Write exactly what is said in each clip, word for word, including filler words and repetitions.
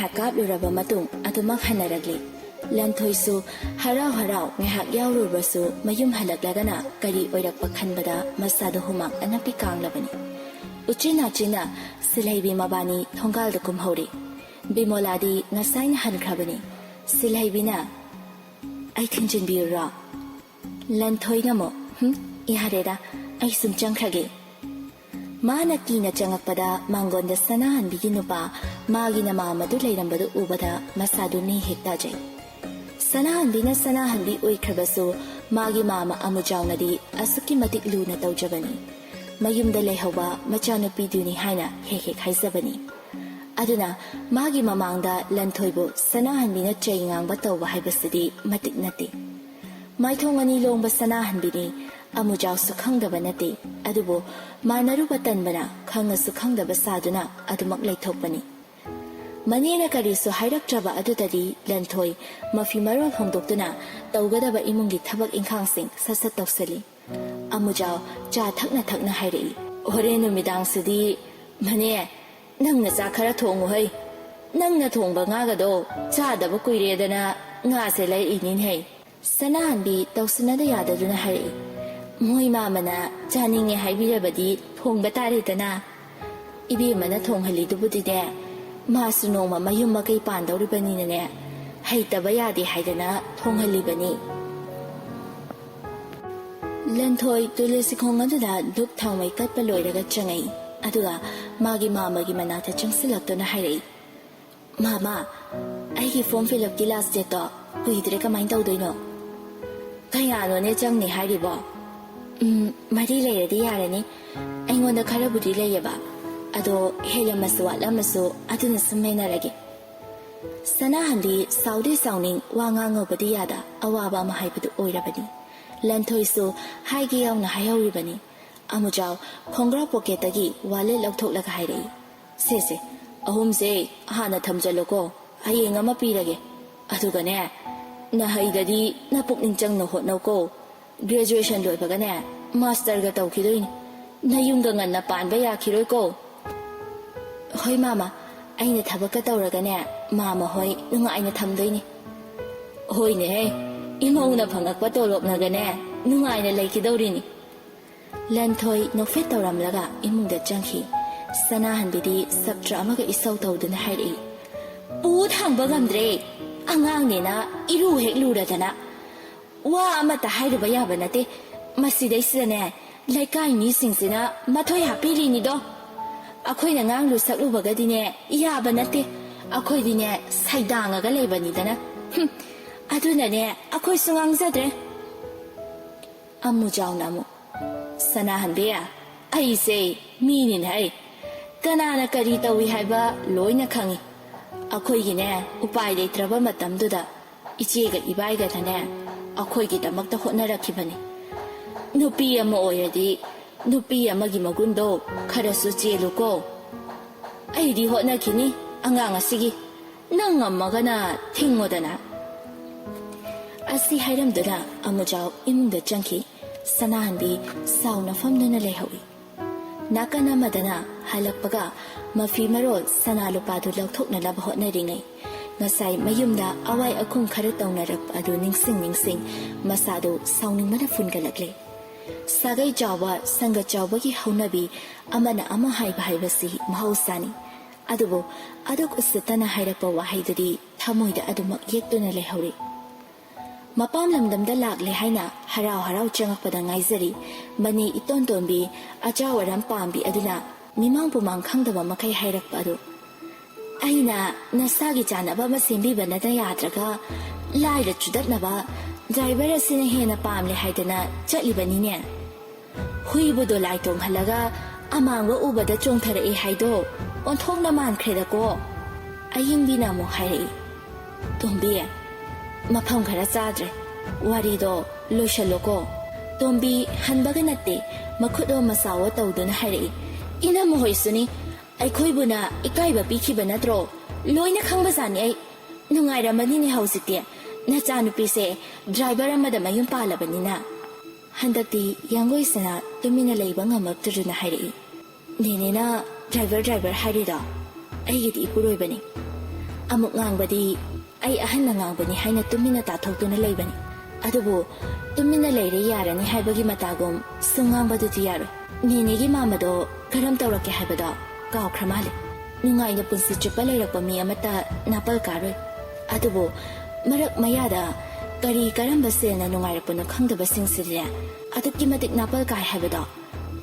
ꯀꯥꯞꯂꯨꯔꯕ ꯃꯇꯨꯡ ꯑꯗꯨꯃꯛ ꯍꯟꯅꯔꯛꯂꯤ꯫ ꯂꯟꯊꯣꯏꯁꯨ ꯍꯔꯥꯎ ꯍꯔꯥꯎ ꯉꯥꯏꯍꯥꯛ ꯌꯥꯎꯔꯨꯔꯕꯁꯨ ꯃꯌꯨꯝ ꯍꯜꯂꯛꯂꯒꯅ ꯀꯔꯤ ꯑꯣꯏꯔꯛꯄ ꯈꯟꯕꯗ ꯃꯁꯥꯗꯨ ꯍꯨꯃꯥꯡ ꯑꯅꯞꯄꯤ ꯀꯥꯡꯂꯕꯅꯤ꯫ ꯎꯆꯤꯟ ꯅꯥꯆꯤꯟꯅ ꯁꯤꯜꯍꯩꯕꯤ ꯃꯕꯥꯅꯤ ꯊꯣꯡꯒꯥꯜꯗ ꯀꯨꯝꯍꯧꯔꯤ꯫ ꯕꯤꯃꯣꯂꯥꯗꯤ ꯉꯁꯥꯏꯅ ꯍꯟꯈ꯭ꯔꯕꯅꯤ꯫ ꯁꯤꯜꯍꯩꯕꯤꯅ, "ꯑꯩ ꯊꯤꯟꯖꯤꯟꯕꯤꯔꯨꯔꯣ?" ꯂꯟꯊꯣꯏꯅ ꯑꯃꯨꯛ, "ꯍꯨꯝ, ꯌꯥꯔꯦꯗ, ꯑꯩ ꯁꯨꯝ ꯆꯪꯈ꯭ꯔꯒꯦ꯫" ꯃꯥꯅ ꯀꯤꯅ ꯆꯪꯉꯛꯄꯗ ꯃꯥꯡꯒꯣꯟꯗ ꯁꯅꯥꯍꯟꯕꯤꯒꯤ ꯅꯨꯄꯥ ꯃꯥꯒꯤ ꯅꯃꯥꯝꯃꯗꯨ ꯂꯩꯔꯝꯕꯗꯨ ꯎꯕꯗ ꯃꯁꯥꯗꯨ ꯅꯦ ꯍꯦꯛ ꯇꯥꯖꯩ꯫ ꯁꯅꯥꯍꯟꯕꯤꯅ ꯁꯅꯥꯍꯟꯕꯤ ꯑꯣꯏꯈ꯭ꯔꯕꯁꯨ ꯃꯥꯒꯤ ꯃꯥꯝꯃ ꯑꯃꯨꯖꯥꯎꯅꯗꯤ ꯑꯁꯨꯛꯀꯤ ꯃꯇꯤꯛ ꯂꯨꯅ ꯇꯧꯖꯕꯅꯤ꯫ ꯃꯌꯨꯝꯗ ꯂꯩꯍꯧꯕ ꯃꯆꯥꯅꯨꯄꯤꯗꯨꯅꯤ ꯍꯥꯏꯅ ꯍꯦꯛ ꯍꯦꯛ ꯍꯥꯏꯖꯕꯅꯤ꯫ ꯑꯗꯨꯅ ꯃꯥꯒꯤ ꯃꯃꯥꯡꯗ ꯂꯟꯊꯣꯏꯕꯨ ꯁꯅꯥꯍꯟꯕꯤꯅ ꯆꯩ ꯉꯥꯡꯕ ꯇꯧꯕ ꯍꯥꯏꯕꯁꯤꯗꯤ ꯃꯇꯤꯛ ꯅꯠꯇꯦ꯫ ꯃꯥꯏꯊꯣꯡ ꯑꯅꯤ ꯂꯣꯡꯕ ꯁꯅꯥꯍꯟꯕꯤꯅꯤ꯫ ꯑꯃꯨꯖꯥꯎꯁꯨ ꯈꯪꯗꯕ ꯅꯠꯇꯦ꯫ ꯑꯗꯨꯕꯨ ꯃꯥꯟꯅꯔꯨꯕ ꯇꯟꯕꯅ ꯈꯪꯉꯁꯨ ꯈꯪꯗꯕ ꯁꯥꯗꯨꯅ ꯑꯗꯨꯃꯛ ꯂꯩꯊꯣꯛꯄꯅꯤ꯫ ꯃꯅꯦꯅ ꯀꯔꯤꯁꯨ ꯍꯥꯏꯔꯛꯇ꯭ꯔꯕ ꯑꯗꯨꯗꯗꯤ ꯂꯟꯊꯣꯏ ꯃꯐꯤ ꯃꯔꯣꯜ ꯍꯣꯡꯗꯣꯛꯇꯨꯅ ꯇꯧꯒꯗꯕ ꯏꯃꯨꯡꯒꯤ ꯊꯕꯛ ꯏꯪꯈꯥꯡꯁꯤꯡ ꯁꯠ ꯁꯠ ꯇꯧꯁꯤꯜꯂꯤ꯫ ꯑꯃꯨꯖꯥꯎ ꯆꯥ ꯊꯛꯅ ꯊꯛꯅ ꯍꯥꯏꯔꯛꯏ, "ꯍꯣꯔꯦꯟ ꯅꯨꯃꯤꯗꯥꯡꯁꯤꯗꯤ, ꯃꯅꯦ, ꯅꯪꯅ ꯆꯥꯛ ꯈꯔ ꯊꯣꯡꯉꯨ ꯍꯩ꯫ ꯅꯪꯅ ꯊꯣꯡꯕ ꯉꯥꯒꯗꯣ ꯆꯥꯗꯕ ꯀꯨꯏꯔꯦꯗꯅ ꯉꯥꯁꯦ ꯂꯩꯔꯛꯏꯅꯤꯅꯦ ꯍꯩ꯫" ꯁꯅꯥꯍꯟꯕꯤ ꯇꯧꯁꯤꯟꯅꯗ ꯌꯥꯗꯗꯨꯅ ꯍꯥꯏꯔꯛꯏ, "ꯃꯣꯏ ꯃꯥꯃꯅ ꯆꯥꯅꯤꯡꯉꯦ ꯍꯥꯏꯕꯤꯔꯕꯗꯤ ꯊꯣꯡꯕ ꯇꯥꯔꯦꯗꯅ꯫ ꯏꯕꯦꯝꯃꯅ ꯊꯣꯡꯍꯜꯂꯤꯗꯨꯕꯨꯗꯤꯅꯦ, ꯃꯥꯁꯨ ꯅꯣꯡꯃ ꯃꯌꯨꯝ ꯃꯀꯩ ꯄꯥꯟꯗꯧꯔꯤꯕꯅꯤꯅꯅꯦ, ꯍꯩꯇꯕ ꯌꯥꯗꯦ ꯍꯥꯏꯗꯅ ꯊꯣꯡꯍꯜꯂꯤꯕꯅꯤ꯫" ꯂꯟꯊꯣꯏ ꯇꯨꯂꯁꯤ ꯈꯣꯡ ꯑꯗꯨꯗ ꯙꯨꯞ ꯊꯥꯎꯃꯩ ꯀꯠꯄ ꯂꯣꯏꯔꯒ ꯆꯪꯉꯛꯏ꯫ ꯑꯗꯨꯒ ꯃꯥꯒꯤ ꯃꯥꯃꯒꯤ ꯃꯅꯥꯛꯇ ꯆꯪꯁꯤꯜꯂꯛꯇꯨꯅ ꯍꯥꯏꯔꯛꯏ, "ꯃꯥꯃ, ꯑꯩꯒꯤ form fill upꯀꯤ last dateꯇꯣ ꯀꯨꯏꯗ꯭ꯔꯦ, ꯀꯃꯥꯏꯅ ꯇꯧꯗꯣꯏꯅꯣ?" "ꯀꯌꯥꯅꯣꯅꯦ ꯆꯪꯅꯤ ꯍꯥꯏꯔꯤꯕꯣ?" "ꯎꯝ, ꯃꯔꯤ ꯂꯩꯔꯗꯤ ꯌꯥꯔꯅꯤ꯫ ꯑꯩꯉꯣꯟꯗ ꯈꯔꯕꯨꯗꯤ ꯂꯩꯌꯦꯕ꯫ ꯑꯗꯣ ꯍꯦꯜꯂꯝꯃꯁꯨ ꯋꯥꯠꯂꯝꯃꯁꯨ ꯑꯗꯨꯅ ꯁꯨꯝ ꯃꯦꯟꯅꯔꯒꯦ꯫" ꯁꯅꯥꯍꯟꯗꯤ ꯁꯥꯎꯗꯤ ꯁꯥꯎꯅꯤꯡ, ꯋꯥ ꯉꯥꯡꯉꯨꯕꯗꯤ ꯌꯥꯗ ꯑꯋꯥꯕ ꯑꯃ ꯍꯥꯏꯕꯗꯨ ꯑꯣꯏꯔꯕꯅꯤ꯫ ꯂꯟꯊꯣꯏꯁꯨ ꯍꯥꯏꯒꯦ ꯌꯥꯎꯅ ꯍꯥꯏꯍꯧꯔꯤꯕꯅꯤ꯫ ꯑꯃꯨꯖꯥꯎ ꯈꯣꯡꯒ꯭ꯔꯥꯎ ꯄꯣꯀꯦꯠꯇꯒꯤ wallet ꯂꯧꯊꯣꯛꯂꯒ ꯍꯥꯏꯔꯛꯏ, "ꯁꯦ ꯁꯦ, ꯑꯍꯨꯝꯁꯦ ꯍꯥꯟꯅ ꯊꯝꯖꯜꯂꯣꯀꯣ, ꯍꯌꯦꯡ ꯑꯃ ꯄꯤꯔꯒꯦ꯫ ꯑꯗꯨꯒꯅꯦ, ꯅꯍꯩꯗꯗꯤ ꯅꯄꯨꯛꯅꯤꯡ ꯆꯪꯅ ꯍꯣꯠꯅꯧꯀꯣ꯫ Graduation ꯂꯣꯏꯕꯒꯅꯦ, masterꯒ ꯇꯧꯈꯤꯗꯣꯏꯅꯤ꯫ ꯅꯌꯨꯝꯒ ꯉꯟꯅ ꯄꯥꯟꯕ ꯌꯥꯈꯤꯔꯣꯏꯀꯣ꯫" "ꯍꯣꯏ ꯃꯥꯃ, ꯑꯩꯅ ꯊꯕꯛꯀ ꯇꯧꯔꯒꯅꯦ, ꯃꯥꯃ ꯍꯣꯏ ꯅꯨꯡꯉꯥꯏꯅ ꯊꯝꯗꯣꯏꯅꯤ꯫ ꯍꯣꯏꯅꯦꯍꯦ, ꯏꯃꯧꯅ ꯐꯪꯉꯛꯄ ꯇꯣꯂꯣꯞꯅꯒꯅꯦ ꯅꯨꯡꯉꯥꯏꯅ ꯂꯩꯈꯤꯗꯧꯔꯤꯅꯤ꯫ ꯂꯟꯊꯣꯏ ꯅꯣꯛꯐꯦꯠ ꯇꯧꯔꯝꯂꯒ ꯏꯃꯨꯡꯗ ꯆꯪꯈꯤ꯫ ꯁꯅꯥꯍꯟꯕꯤꯗꯤ ꯁꯞꯇ꯭ꯔ ꯑꯃꯒ ꯏꯁꯧ ꯇꯧꯗꯨꯅ ꯍꯥꯏꯔꯛꯏ, "ꯄꯨ ꯊꯥꯡꯕ ꯉꯝꯗ꯭ꯔꯦ, ꯑꯉꯥꯡꯅꯦꯅ ꯏꯔꯨ ꯍꯦꯛ ꯂꯨꯔꯗꯅ꯫ ꯋꯥ ꯑꯃꯠꯇ ꯍꯥꯏꯔꯨꯕ ꯌꯥꯕ ꯅꯠꯇꯦ꯫ ꯃꯁꯤꯗꯩꯁꯤꯗꯅꯦ ꯂꯩꯀꯥꯏ ꯃꯤꯁꯤꯡꯁꯤꯅ ꯃꯊꯣꯏ ꯍꯥꯞꯄꯤꯔꯤꯅꯤꯗꯣ꯫ ꯑꯩꯈꯣꯏꯅ ꯉꯥꯡꯂꯨ ꯁꯛꯂꯨꯕꯒꯗꯤꯅꯦ ꯌꯥꯕ ꯅꯠꯇꯦ꯫ ꯑꯩꯈꯣꯏꯗꯤꯅꯦ ꯁꯩꯗꯥꯡꯉꯒ ꯂꯩꯕꯅꯤꯗꯅ꯫ ꯍꯨꯝ, ꯑꯗꯨꯅꯅꯦ ꯑꯩꯈꯣꯏꯁꯨ ꯉꯥꯡꯖꯗ꯭ꯔꯦ"꯫ ꯑꯃꯨꯖꯥꯎꯅ ꯑꯃꯨꯛ, "ꯁꯅꯥꯍꯟꯕꯤ, ꯑꯩꯁꯦ ꯃꯤꯅꯤꯅꯦ ꯍꯩ꯫ ꯀꯅꯥꯅ ꯀꯔꯤ ꯇꯧꯏ ꯍꯥꯏꯕ ꯂꯣꯏꯅ ꯈꯪꯏ꯫ ꯑꯩꯈꯣꯏꯒꯤꯅꯦ ꯎꯄꯥꯏ ꯂꯩꯇ꯭ꯔꯕ ꯃꯇꯝꯗꯨꯗ ꯏꯆꯦꯒ ꯏꯕꯥꯏꯒꯗꯅꯦ ꯑꯩꯈꯣꯏꯒꯤꯗꯃꯛꯇ ꯍꯣꯠꯅꯔꯛꯈꯤꯕꯅꯤ꯫ ꯅꯨꯄꯤ ꯑꯃ ꯑꯣꯏꯔꯗꯤ ꯅꯨꯄꯤ ꯑꯃꯒꯤ ꯃꯒꯨꯟꯗꯣ ꯈꯔꯁꯨ ꯆꯦꯜꯂꯨꯀꯣ꯫ ꯑꯩꯗꯤ ꯍꯣꯠꯅꯈꯤꯅꯤ ꯑꯉꯥꯡ ꯑꯁꯤꯒꯤ꯫ ꯅꯪ ꯉꯝꯃꯒꯅ ꯊꯤꯡꯉꯣꯗꯅ"꯫ ꯑꯁꯤ ꯍꯥꯏꯔꯝꯗꯨꯅ ꯑꯃꯨꯖꯥꯎ ꯏꯃꯨꯡꯗ ꯆꯪꯈꯤ꯫ ꯁꯅꯥꯍꯟꯕꯤ ꯁꯥꯎꯅ ꯐꯝꯗꯨꯅ ꯂꯩꯍꯧꯏ꯫ ꯅꯥꯀꯟ ꯑꯃꯗꯅ ꯍꯜꯂꯛꯄꯒ ꯃꯐꯤ ꯃꯔꯣꯜ ꯁꯅꯥ ꯂꯨꯄꯥꯗꯨ ꯂꯧꯊꯣꯛꯅꯅꯕ ꯍꯣꯠꯅꯔꯤꯉꯩ, ꯉꯁꯥꯏ ꯃꯌꯨꯝꯗ ꯑꯋꯥꯏ ꯑꯈꯨꯝ ꯈꯔ ꯇꯧꯅꯔꯛꯄ ꯑꯗꯨ ꯅꯤꯡꯁꯤꯡ ꯅꯤꯡꯁꯤꯡ ꯃꯁꯥꯗꯨ ꯁꯥꯎꯅꯤꯡꯕꯅ ꯐꯨꯟꯒꯠꯂꯛꯂꯦ꯫ ꯁꯥꯒꯩ ꯆꯥꯎꯕ, ꯁꯪꯒ ꯆꯥꯎꯕꯒꯤ ꯍꯧꯅꯕꯤ, ꯑꯃꯅ ꯑꯃ ꯍꯥꯏꯕ ꯍꯥꯏꯕꯁꯤ ꯃꯍꯧꯁꯥꯅꯤ꯫ ꯑꯗꯨꯕꯨ ꯑꯗꯨꯛ ꯎꯁꯤꯠꯇꯅ ꯍꯥꯏꯔꯛꯄ ꯋꯥꯍꯩꯗꯨꯗꯤ ꯊꯃꯣꯏꯗ ꯑꯗꯨꯃꯛ ꯌꯦꯛꯇꯨꯅ ꯂꯩꯍꯧꯔꯤ꯫ ꯃꯄꯥꯝ ꯂꯝꯗꯝꯗ ꯂꯥꯛꯂꯦ ꯍꯥꯏꯅ ꯍꯔꯥꯎ ꯍꯔꯥꯎ ꯆꯪꯉꯛꯄꯗ ꯉꯥꯏꯖꯔꯤ ꯃꯅꯦ ꯏꯇꯣꯟ ꯇꯣꯟꯕꯤ, ꯑꯆꯥꯎ ꯑꯔꯝ ꯄꯥꯝꯕꯤ ꯑꯗꯨꯅ ꯃꯤꯃꯥꯡ ꯄꯨꯃꯥꯡ ꯈꯪꯗꯕ ꯃꯈꯩ ꯍꯥꯏꯔꯛꯄ ꯑꯗꯨ꯫ ꯑꯩꯅ ꯅꯁꯥꯒꯤ ꯆꯥꯅꯕ ꯑꯃ ꯁꯦꯝꯕꯤꯕꯅꯗ ꯌꯥꯗ꯭ꯔꯒ, ꯂꯥꯏꯔ ꯆꯨꯗꯠꯅꯕ ꯗ꯭ꯔꯥꯏꯚꯔ ꯑꯁꯤꯅ ꯍꯦꯟꯅ ꯄꯥꯝꯂꯦ ꯍꯥꯏꯗꯅ ꯆꯠꯂꯤꯕꯅꯤꯅꯦ꯫ ꯍꯨꯏꯕꯨ ꯗꯣꯂꯥꯏ ꯇꯣꯡꯍꯜꯂꯒ ꯑꯃꯥꯡꯕ ꯎꯕꯗ ꯆꯣꯡꯊꯔꯛꯑꯦ ꯍꯥꯏꯗꯣ ꯑꯣꯟꯊꯣꯛꯅ ꯃꯥꯟꯈ꯭ꯔꯦꯗꯀꯣ꯫ ꯑꯌꯤꯡꯕꯤꯅ ꯑꯃꯨꯛ ꯍꯥꯏꯔꯛꯏ, "ꯇꯣꯝꯕꯤ, ꯃꯐꯝ ꯈꯔ ꯆꯥꯗ꯭ꯔꯦ, ꯋꯥꯔꯤꯗꯣ ꯂꯣꯏꯁꯜꯂꯣꯀꯣ"꯫ ꯇꯣꯝꯕꯤ ꯍꯟꯕꯒ ꯅꯠꯇꯦ, ꯃꯈꯨꯠ ꯑꯣꯝ ꯃꯆꯥ ꯑꯣ ꯇꯧꯗꯨꯅ ꯍꯥꯏꯔꯛꯏ, "ꯏꯅꯝꯃ ꯍꯣꯏꯁꯨꯅꯤ, ꯑꯩꯈꯣꯏꯕꯨꯅ ꯏꯀꯥꯏꯕ ꯄꯤꯈꯤꯕ ꯅꯠꯇ꯭ꯔꯣ? ꯂꯣꯏꯅ ꯈꯪꯕꯖꯥꯠꯅꯤ ꯑꯩ꯫ ꯅꯨꯡꯉꯥꯏꯔꯝꯃꯅꯤꯅꯦ ꯍꯧꯖꯤꯛꯇꯤ꯫ ꯅꯆꯥꯅꯨꯄꯤꯁꯦ ꯗ꯭ꯔꯥꯏꯚꯔ ꯑꯃꯗ ꯃꯌꯨꯝ ꯄꯥꯜꯂꯕꯅꯤꯅ"꯫ ꯍꯟꯗꯛꯇꯤ ꯌꯥꯡꯒꯣꯏꯁꯅꯥ ꯇꯨꯃꯤꯟꯅ ꯂꯩꯕ ꯉꯝꯃꯛꯇꯗꯨꯅ ꯍꯥꯏꯔꯛꯏ, "ꯅꯦꯅꯦꯅ ꯗ꯭ꯔꯥꯏꯚꯔ, ꯗ꯭ꯔꯥꯏꯚꯔ ꯍꯥꯏꯔꯤꯔꯣ?" ꯑꯩꯒꯤꯗꯤ ꯏꯄꯨꯔꯣꯏꯕꯅꯤ꯫ ꯑꯃꯨꯛ ꯉꯥꯡꯕꯗꯤ ꯑꯩ ꯑꯍꯟꯅ ꯉꯥꯡꯕꯅꯤ ꯍꯥꯏꯅ ꯇꯨꯃꯤꯟꯅ ꯇꯥꯊꯣꯛꯇꯨꯅ ꯂꯩꯕꯅꯤ꯫ ꯑꯗꯨꯕꯨ ꯇꯨꯃꯤꯟꯅ ꯂꯩꯔꯦ ꯌꯥꯔꯅꯤ ꯍꯥꯏꯕꯒꯤ ꯃꯇꯥꯒꯨꯝ ꯁꯨꯝ ꯉꯥꯡꯕꯗꯨꯗꯤ ꯌꯥꯔꯣꯏ꯫ ꯅꯦꯅꯦꯒꯤ ꯃꯥꯝꯃꯗꯣ ꯀꯔꯝ ꯇꯧꯔꯛꯀꯦ ꯍꯥꯏꯕꯗꯣ ꯀꯥꯎꯈ꯭ꯔ ꯃꯥꯜꯂꯦ꯫ ꯅꯨꯡꯉꯥꯏꯅ ꯄꯨꯟꯁꯤ ꯆꯨꯞꯄ ꯂꯩꯔꯛꯄ ꯃꯤ ꯑꯃꯠꯇ ꯅꯥꯄꯜ ꯀꯥꯔꯣꯏ꯫ ꯑꯗꯨꯕꯨ ꯃꯔꯛ ꯃꯌꯥꯗ ꯀꯔꯤ ꯀꯔꯝꯕ ꯁꯦꯜꯅ ꯅꯨꯡꯉꯥꯏꯔꯛꯄꯅꯣ ꯈꯪꯗꯕꯁꯤꯡꯁꯤꯗꯤꯅꯦ ꯑꯗꯨꯛꯀꯤ ꯃꯇꯤꯛ ꯅꯥꯄꯜ ꯀꯥꯏ ꯍꯥꯏꯕꯗꯣ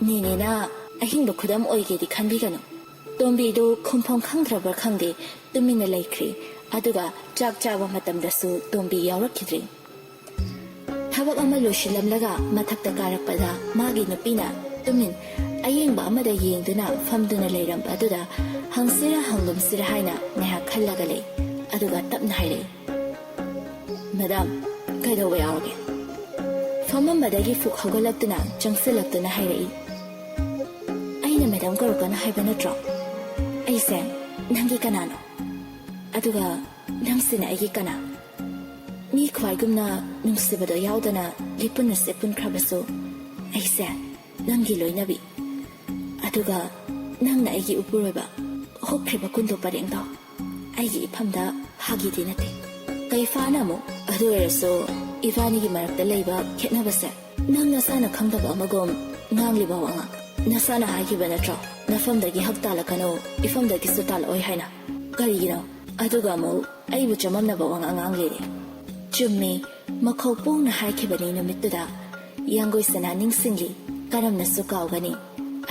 ꯅꯦꯅꯦꯅ ꯑꯍꯤꯡꯕ ꯈꯨꯗꯝ ꯑꯣꯏꯒꯦꯗꯤ ꯈꯟꯕꯤꯒꯅꯨ꯫ ꯇꯣꯝꯕꯤꯗꯨ ꯈꯨꯝꯐꯝ ꯈꯪꯗ꯭ꯔꯕ꯭ꯔꯥ ꯈꯪꯗꯦ, ꯇꯨꯃꯤꯟꯅ ꯂꯩꯈ꯭ꯔꯤ꯫ ꯑꯗꯨꯒ ꯆꯥꯛ ꯆꯥꯕ ꯃꯇꯝꯗꯁꯨ ꯇꯣꯝꯕꯤ ꯌꯥꯎꯔꯛꯈꯤꯗ꯭ꯔꯤ꯫ ꯊꯕꯛ ꯑꯃ ꯂꯣꯏꯁꯤꯜꯂꯝꯂꯒ ꯃꯊꯛꯇ ꯀꯥꯔꯛꯄꯗ ꯃꯥꯒꯤ ꯅꯨꯄꯤꯅ ꯇꯨꯃꯤꯟ ꯑꯌꯦꯡꯕ ꯑꯃꯗ ꯌꯦꯡꯗꯨꯅ ꯐꯝꯗꯨꯅ ꯂꯩꯔꯝꯕ ꯑꯗꯨꯗ ꯍꯪꯁꯤꯔ ꯍꯪꯂꯨꯝꯁꯤꯔ ꯍꯥꯏꯅ ꯉꯥꯏꯍꯥꯛ ꯈꯜꯂꯒ ꯂꯩ꯫ ꯑꯗꯨꯒ ꯇꯞꯅ ꯍꯥꯏꯔꯛꯏ, "ꯃꯦꯗꯥꯝ, ꯀꯩꯗꯧꯕ ꯌꯥꯎꯔꯒꯦ?" ꯐꯝꯃꯝꯕꯗꯒꯤ ꯐꯨꯛ ꯍꯧꯒꯠꯂꯛꯇꯨꯅ ꯆꯪꯁꯤꯜꯂꯛꯇꯨꯅ ꯍꯥꯏꯔꯛꯏ, "ꯑꯩꯅ ꯃꯦꯗꯥꯝ ꯀꯧꯔꯛꯀꯅꯨ ꯍꯥꯏꯕ ꯅꯠꯇ꯭ꯔꯣ? ꯑꯩꯁꯦ ꯅꯪꯒꯤ ꯀꯅꯥꯅꯣ? ꯑꯗꯨꯒ ꯅꯪꯁꯤꯅ ꯑꯩꯒꯤ ꯀꯅꯥ? ꯃꯤ ꯈ꯭ꯋꯥꯏꯒꯨꯝꯅ ꯅꯨꯡꯁꯤꯕꯗꯣ ꯌꯥꯎꯗꯅ ꯂꯤꯄꯨꯟꯅꯁꯦ ꯄꯨꯟꯈ꯭ꯔꯕꯁꯨ ꯑꯩꯁꯦ ꯅꯪꯒꯤ ꯂꯣꯏꯅꯕꯤ꯫ ꯑꯗꯨꯒ ꯅꯪꯅ ꯑꯩꯒꯤ ꯎꯄꯨꯔꯣꯏꯕ ꯍꯨꯛꯈ꯭ꯔꯤꯕ ꯀꯨꯟꯗꯣ ꯄꯔꯦꯡꯗꯣ ꯑꯩꯒꯤ ꯏꯐꯝꯗ ꯍꯥꯒꯤꯗꯤ ꯅꯠꯇꯦ꯫ ꯀꯩꯐꯥꯅ ꯑꯃꯨꯛ, ꯑꯗꯨ ꯑꯣꯏꯔꯁꯨ ꯏꯕꯥꯅꯤꯒꯤ ꯃꯔꯛꯇ ꯂꯩꯕ ꯈꯦꯠꯅꯕꯁꯦ ꯅꯪ ꯅꯁꯥꯅ ꯈꯪꯗꯕ ꯑꯃꯒꯨꯝ ꯉꯥꯡꯂꯤꯕ ꯋꯥꯉꯥꯡ꯫ ꯅꯁꯥꯅ ꯍꯥꯏꯈꯤꯕ ꯅꯠꯇ꯭ꯔꯣ, ꯅꯐꯝꯗꯒꯤ ꯍꯛ ꯇꯥꯜꯂꯛꯀꯅꯨ, ꯏꯐꯝꯗꯒꯤꯁꯨ ꯇꯥꯜꯂꯛꯑꯣꯏ ꯍꯥꯏꯅ? ꯀꯔꯤꯒꯤꯅꯣ? ꯑꯗꯨꯒ ꯑꯃꯨꯛ ꯑꯩꯕꯨ ꯆꯃꯝꯅꯕ ꯋꯥꯉꯥꯡ ꯉꯥꯡꯂꯤꯔꯦ꯫ ꯆꯨꯝꯃꯤ, ꯃꯈꯧ ꯄꯣꯡꯅ ꯍꯥꯏꯈꯤꯕꯅꯤ ꯅꯨꯃꯤꯠꯇꯨꯗ꯫ ꯌꯥꯡꯒꯣꯏ ꯁꯅꯥ ꯅꯤꯡꯁꯤꯡꯂꯤ, ꯀꯔꯝꯅꯁꯨ ꯀꯥꯎꯒꯅꯤ?